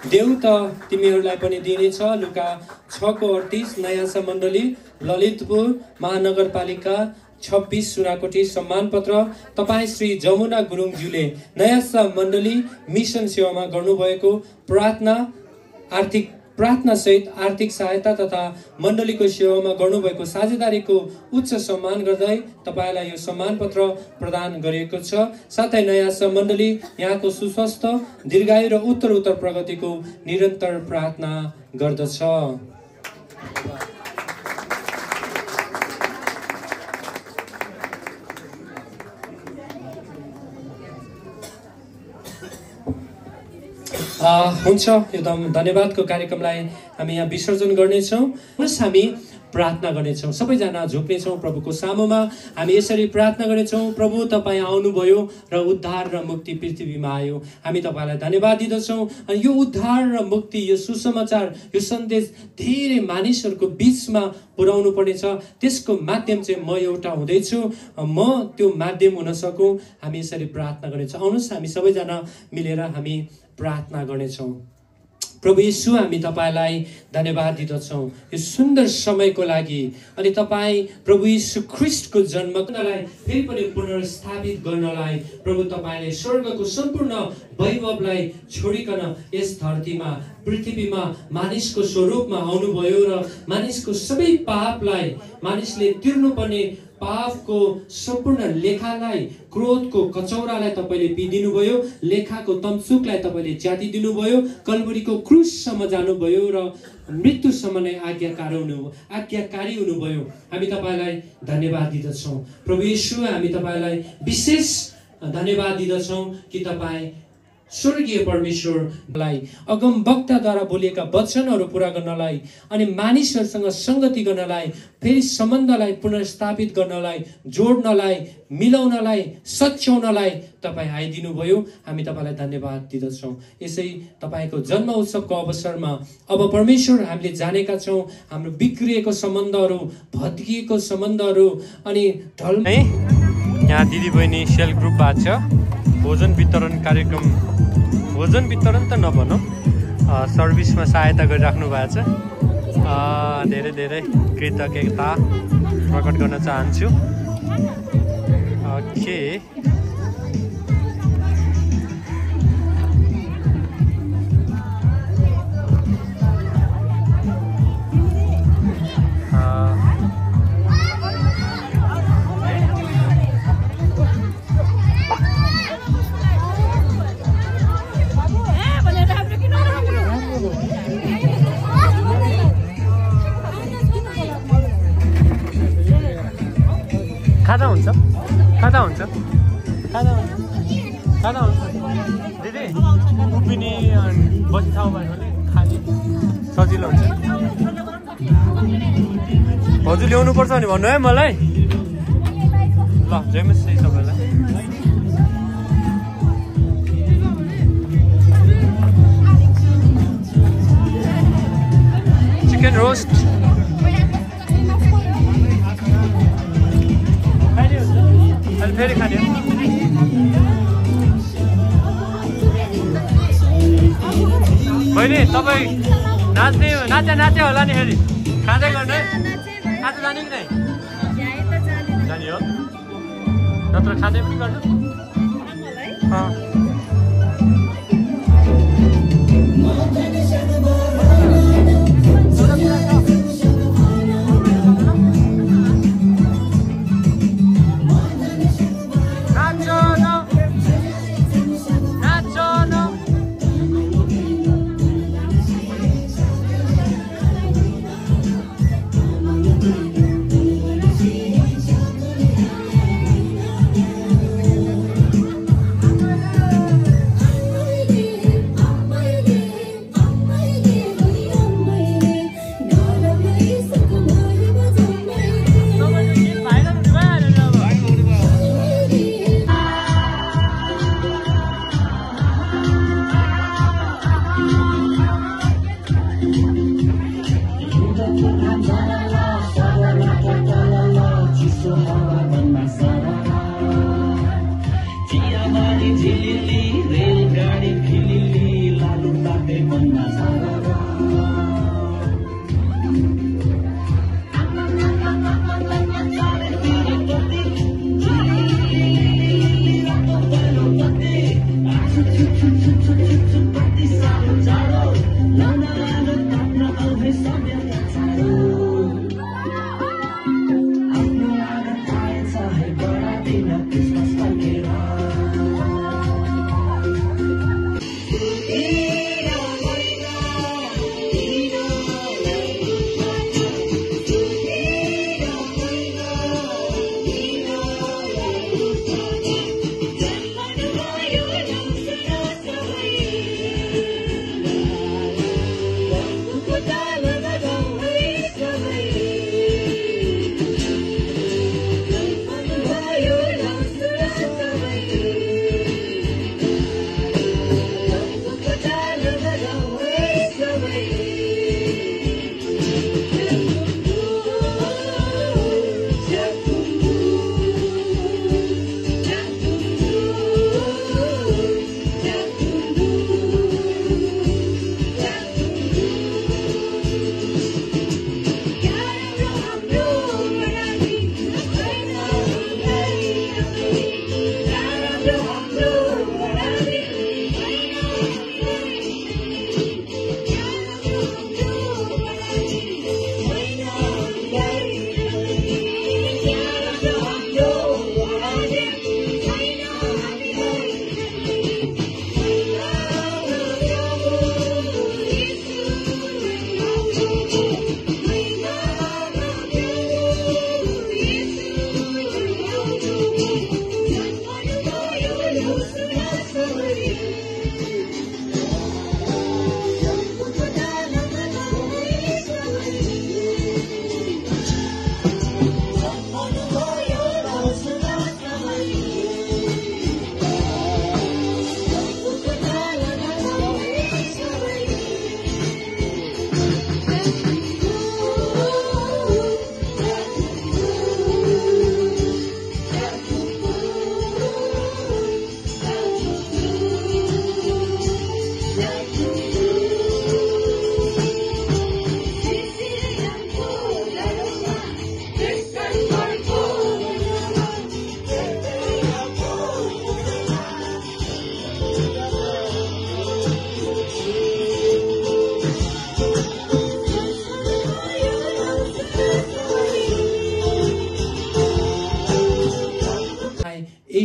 देऊ त तिमीहरूलाई पनि दिनेछ। लुका 6:38 नयाँ मण्डली ललितपुर महानगरपालिका 26 सुनाकोटी सम्मान पत्र। तपाईँ श्री जमुना गुरुङज्यूले नयाँ मण्डली मिसन सेवामा गर्नुभएको प्रार्थना सहित आर्थिक सहायता तथा मण्डलीको सेवामा गर्नुभएको साझेदारीको उच्च सम्मान गर्दै तपाईँलाई यो सम्मान पत्र प्रदान गरिएको छ। साथै नयाँ मण्डली यहाँको सुस्वास्थ्य, दीर्घायु र उत्तर प्रगतिको निरन्तर प्रार्थना गर्दछ। हुन्छ एकदम धन्यवादको कार्यक्रमलाई हामी यहाँ विसर्जन गर्नेछौँ। प्लस हामी प्रार्थना गर्नेछौँ, सबैजना झुक्नेछौँ प्रभुको सामुमा। हामी यसरी प्रार्थना गर्नेछौँ, प्रभु तपाईँ आउनुभयो र उद्धार र मुक्ति पृथ्वीमा आयो। हामी तपाईँलाई धन्यवाद दिँदछौँ। अनि यो उद्धार र मुक्ति, यो सुसमाचार, यो सन्देश धेरै मानिसहरूको बिचमा पुर्याउनु पर्नेछ। त्यसको माध्यम चाहिँ म एउटा हुँदैछु, म त्यो माध्यम हुन सकौँ। हामी यसरी प्रार्थना गर्नेछौँ। आउनुहोस् हामी सबैजना मिलेर हामी प्रार्थना गर्नेछौँ। प्रभु येशू, हामी तपाईँलाई धन्यवाद दिँदछौँ यो सुन्दर समयको लागि। अनि तपाईँ प्रभु येशू ख्रिस्टको जन्मलाई फेरि पनि पुनर्स्थापित गर्नलाई प्रभु तपाईँले स्वर्गको सम्पूर्ण वैभवलाई छोडिकन यस धरतीमा पृथ्वीमा मानिसको स्वरूपमा आउनुभयो र मानिसको सबै पापलाई, मानिसले तिर्नुपर्ने पापको सम्पूर्ण लेखालाई, क्रोधको कचौरालाई तपाईँले पिदिनुभयो, लेखाको तमसुकलाई तपाईँले च्यातिदिनुभयो, कल्वरीको क्रुससम्म जानुभयो र मृत्युसम्म नै आज्ञाकारी हुनुभयो। हामी तपाईँलाई धन्यवाद दिँदछौँ प्रभु येशू। हामी तपाईँलाई विशेष धन्यवाद दिँदछौँ कि तपाईँ स्वर्गीय परमेश्वरलाई अगम वक्ताद्वारा बोलिएका वचनहरू पुरा गर्नलाई अनि मानिसहरूसँग सङ्गति गर्नलाई, फेरि सम्बन्धलाई पुनर्स्थापित गर्नलाई, जोड्नलाई, मिलाउनलाई, सच्याउनलाई तपाईँ आइदिनुभयो। हामी तपाईँलाई धन्यवाद दिँदछौँ। यसै तपाईँको जन्म उत्सवको अवसरमा अब परमेश्वर हामीले जानेका छौँ हाम्रो बिग्रिएको सम्बन्धहरू, भत्किएको सम्बन्धहरू अनि ढल्ने। यहाँ दिदीबहिनी सेल ग्रुप भएको छ, भोजन वितरण कार्यक्रम, भोजन वितरण त नभनौँ, सर्भिसमा सहायता गरिराख्नु भएको छ। धेरै धेरै कृतज्ञता प्रकट गर्न चाहन्छु। ओके, खाजा हुन्छ, खाजा हुन्छ, खाजा हुन्छ, खाजा हुन्छ। दिदी उभिने बसी ठाउँ भयो भने खाने सजिलो हुन्छ। हजुर ल्याउनुपर्छ भने भन्नु है मलाई। ल जयमस सबैलाई। चिकन रोस्ट फेरि खाने बहिनी, तपाईँ नाचे होला नि फेरि खाँदै गर्ने। आज जाने कि नै जाने हो, नत्र खाँदै पनि गर्नु।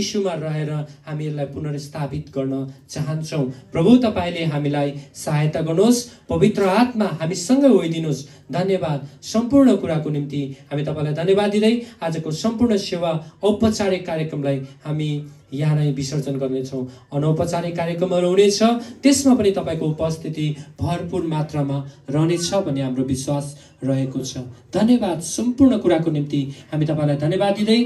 यीशुमा रहेर हामी यसलाई पुनर्स्थापित गर्न चाहन्छौँ। प्रभु तपाईँले हामीलाई सहायता गर्नुहोस्, पवित्र आत्मा हामीसँगै होइदिनुहोस्। धन्यवाद। सम्पूर्ण कुराको निम्ति हामी तपाईँलाई धन्यवाद दिँदै आजको सम्पूर्ण सेवा औपचारिक कार्यक्रमलाई हामी यहाँ नै विसर्जन गर्नेछौँ। अनौपचारिक कार्यक्रमहरू हुनेछ, त्यसमा पनि तपाईँको उपस्थिति भरपूर मात्रामा रहनेछ भन्ने हाम्रो विश्वास रहेको छ। धन्यवाद। सम्पूर्ण कुराको निम्ति हामी तपाईँलाई धन्यवाद दिँदै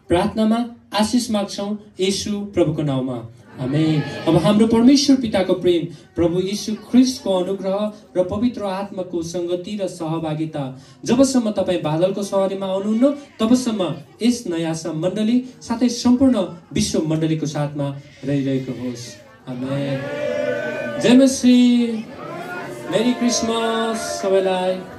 प्रार्थनामा आशिष माग्छौँ येशू प्रभुको नाउँमा। आमेन। अब हाम्रो परमेश्वर पिताको प्रेम, प्रभु यीशु ख्रीष्टको अनुग्रह र पवित्र आत्माको संगति र सहभागिता जबसम्म तपाईँ बादलको सवारीमा आउनुहुन्न तबसम्म यस नयाँ मण्डली साथै सम्पूर्ण विश्व मण्डलीको साथमा रहिरहेको होस्। आमेन। जय मसीह। मेरी क्रिसमस सबैलाई।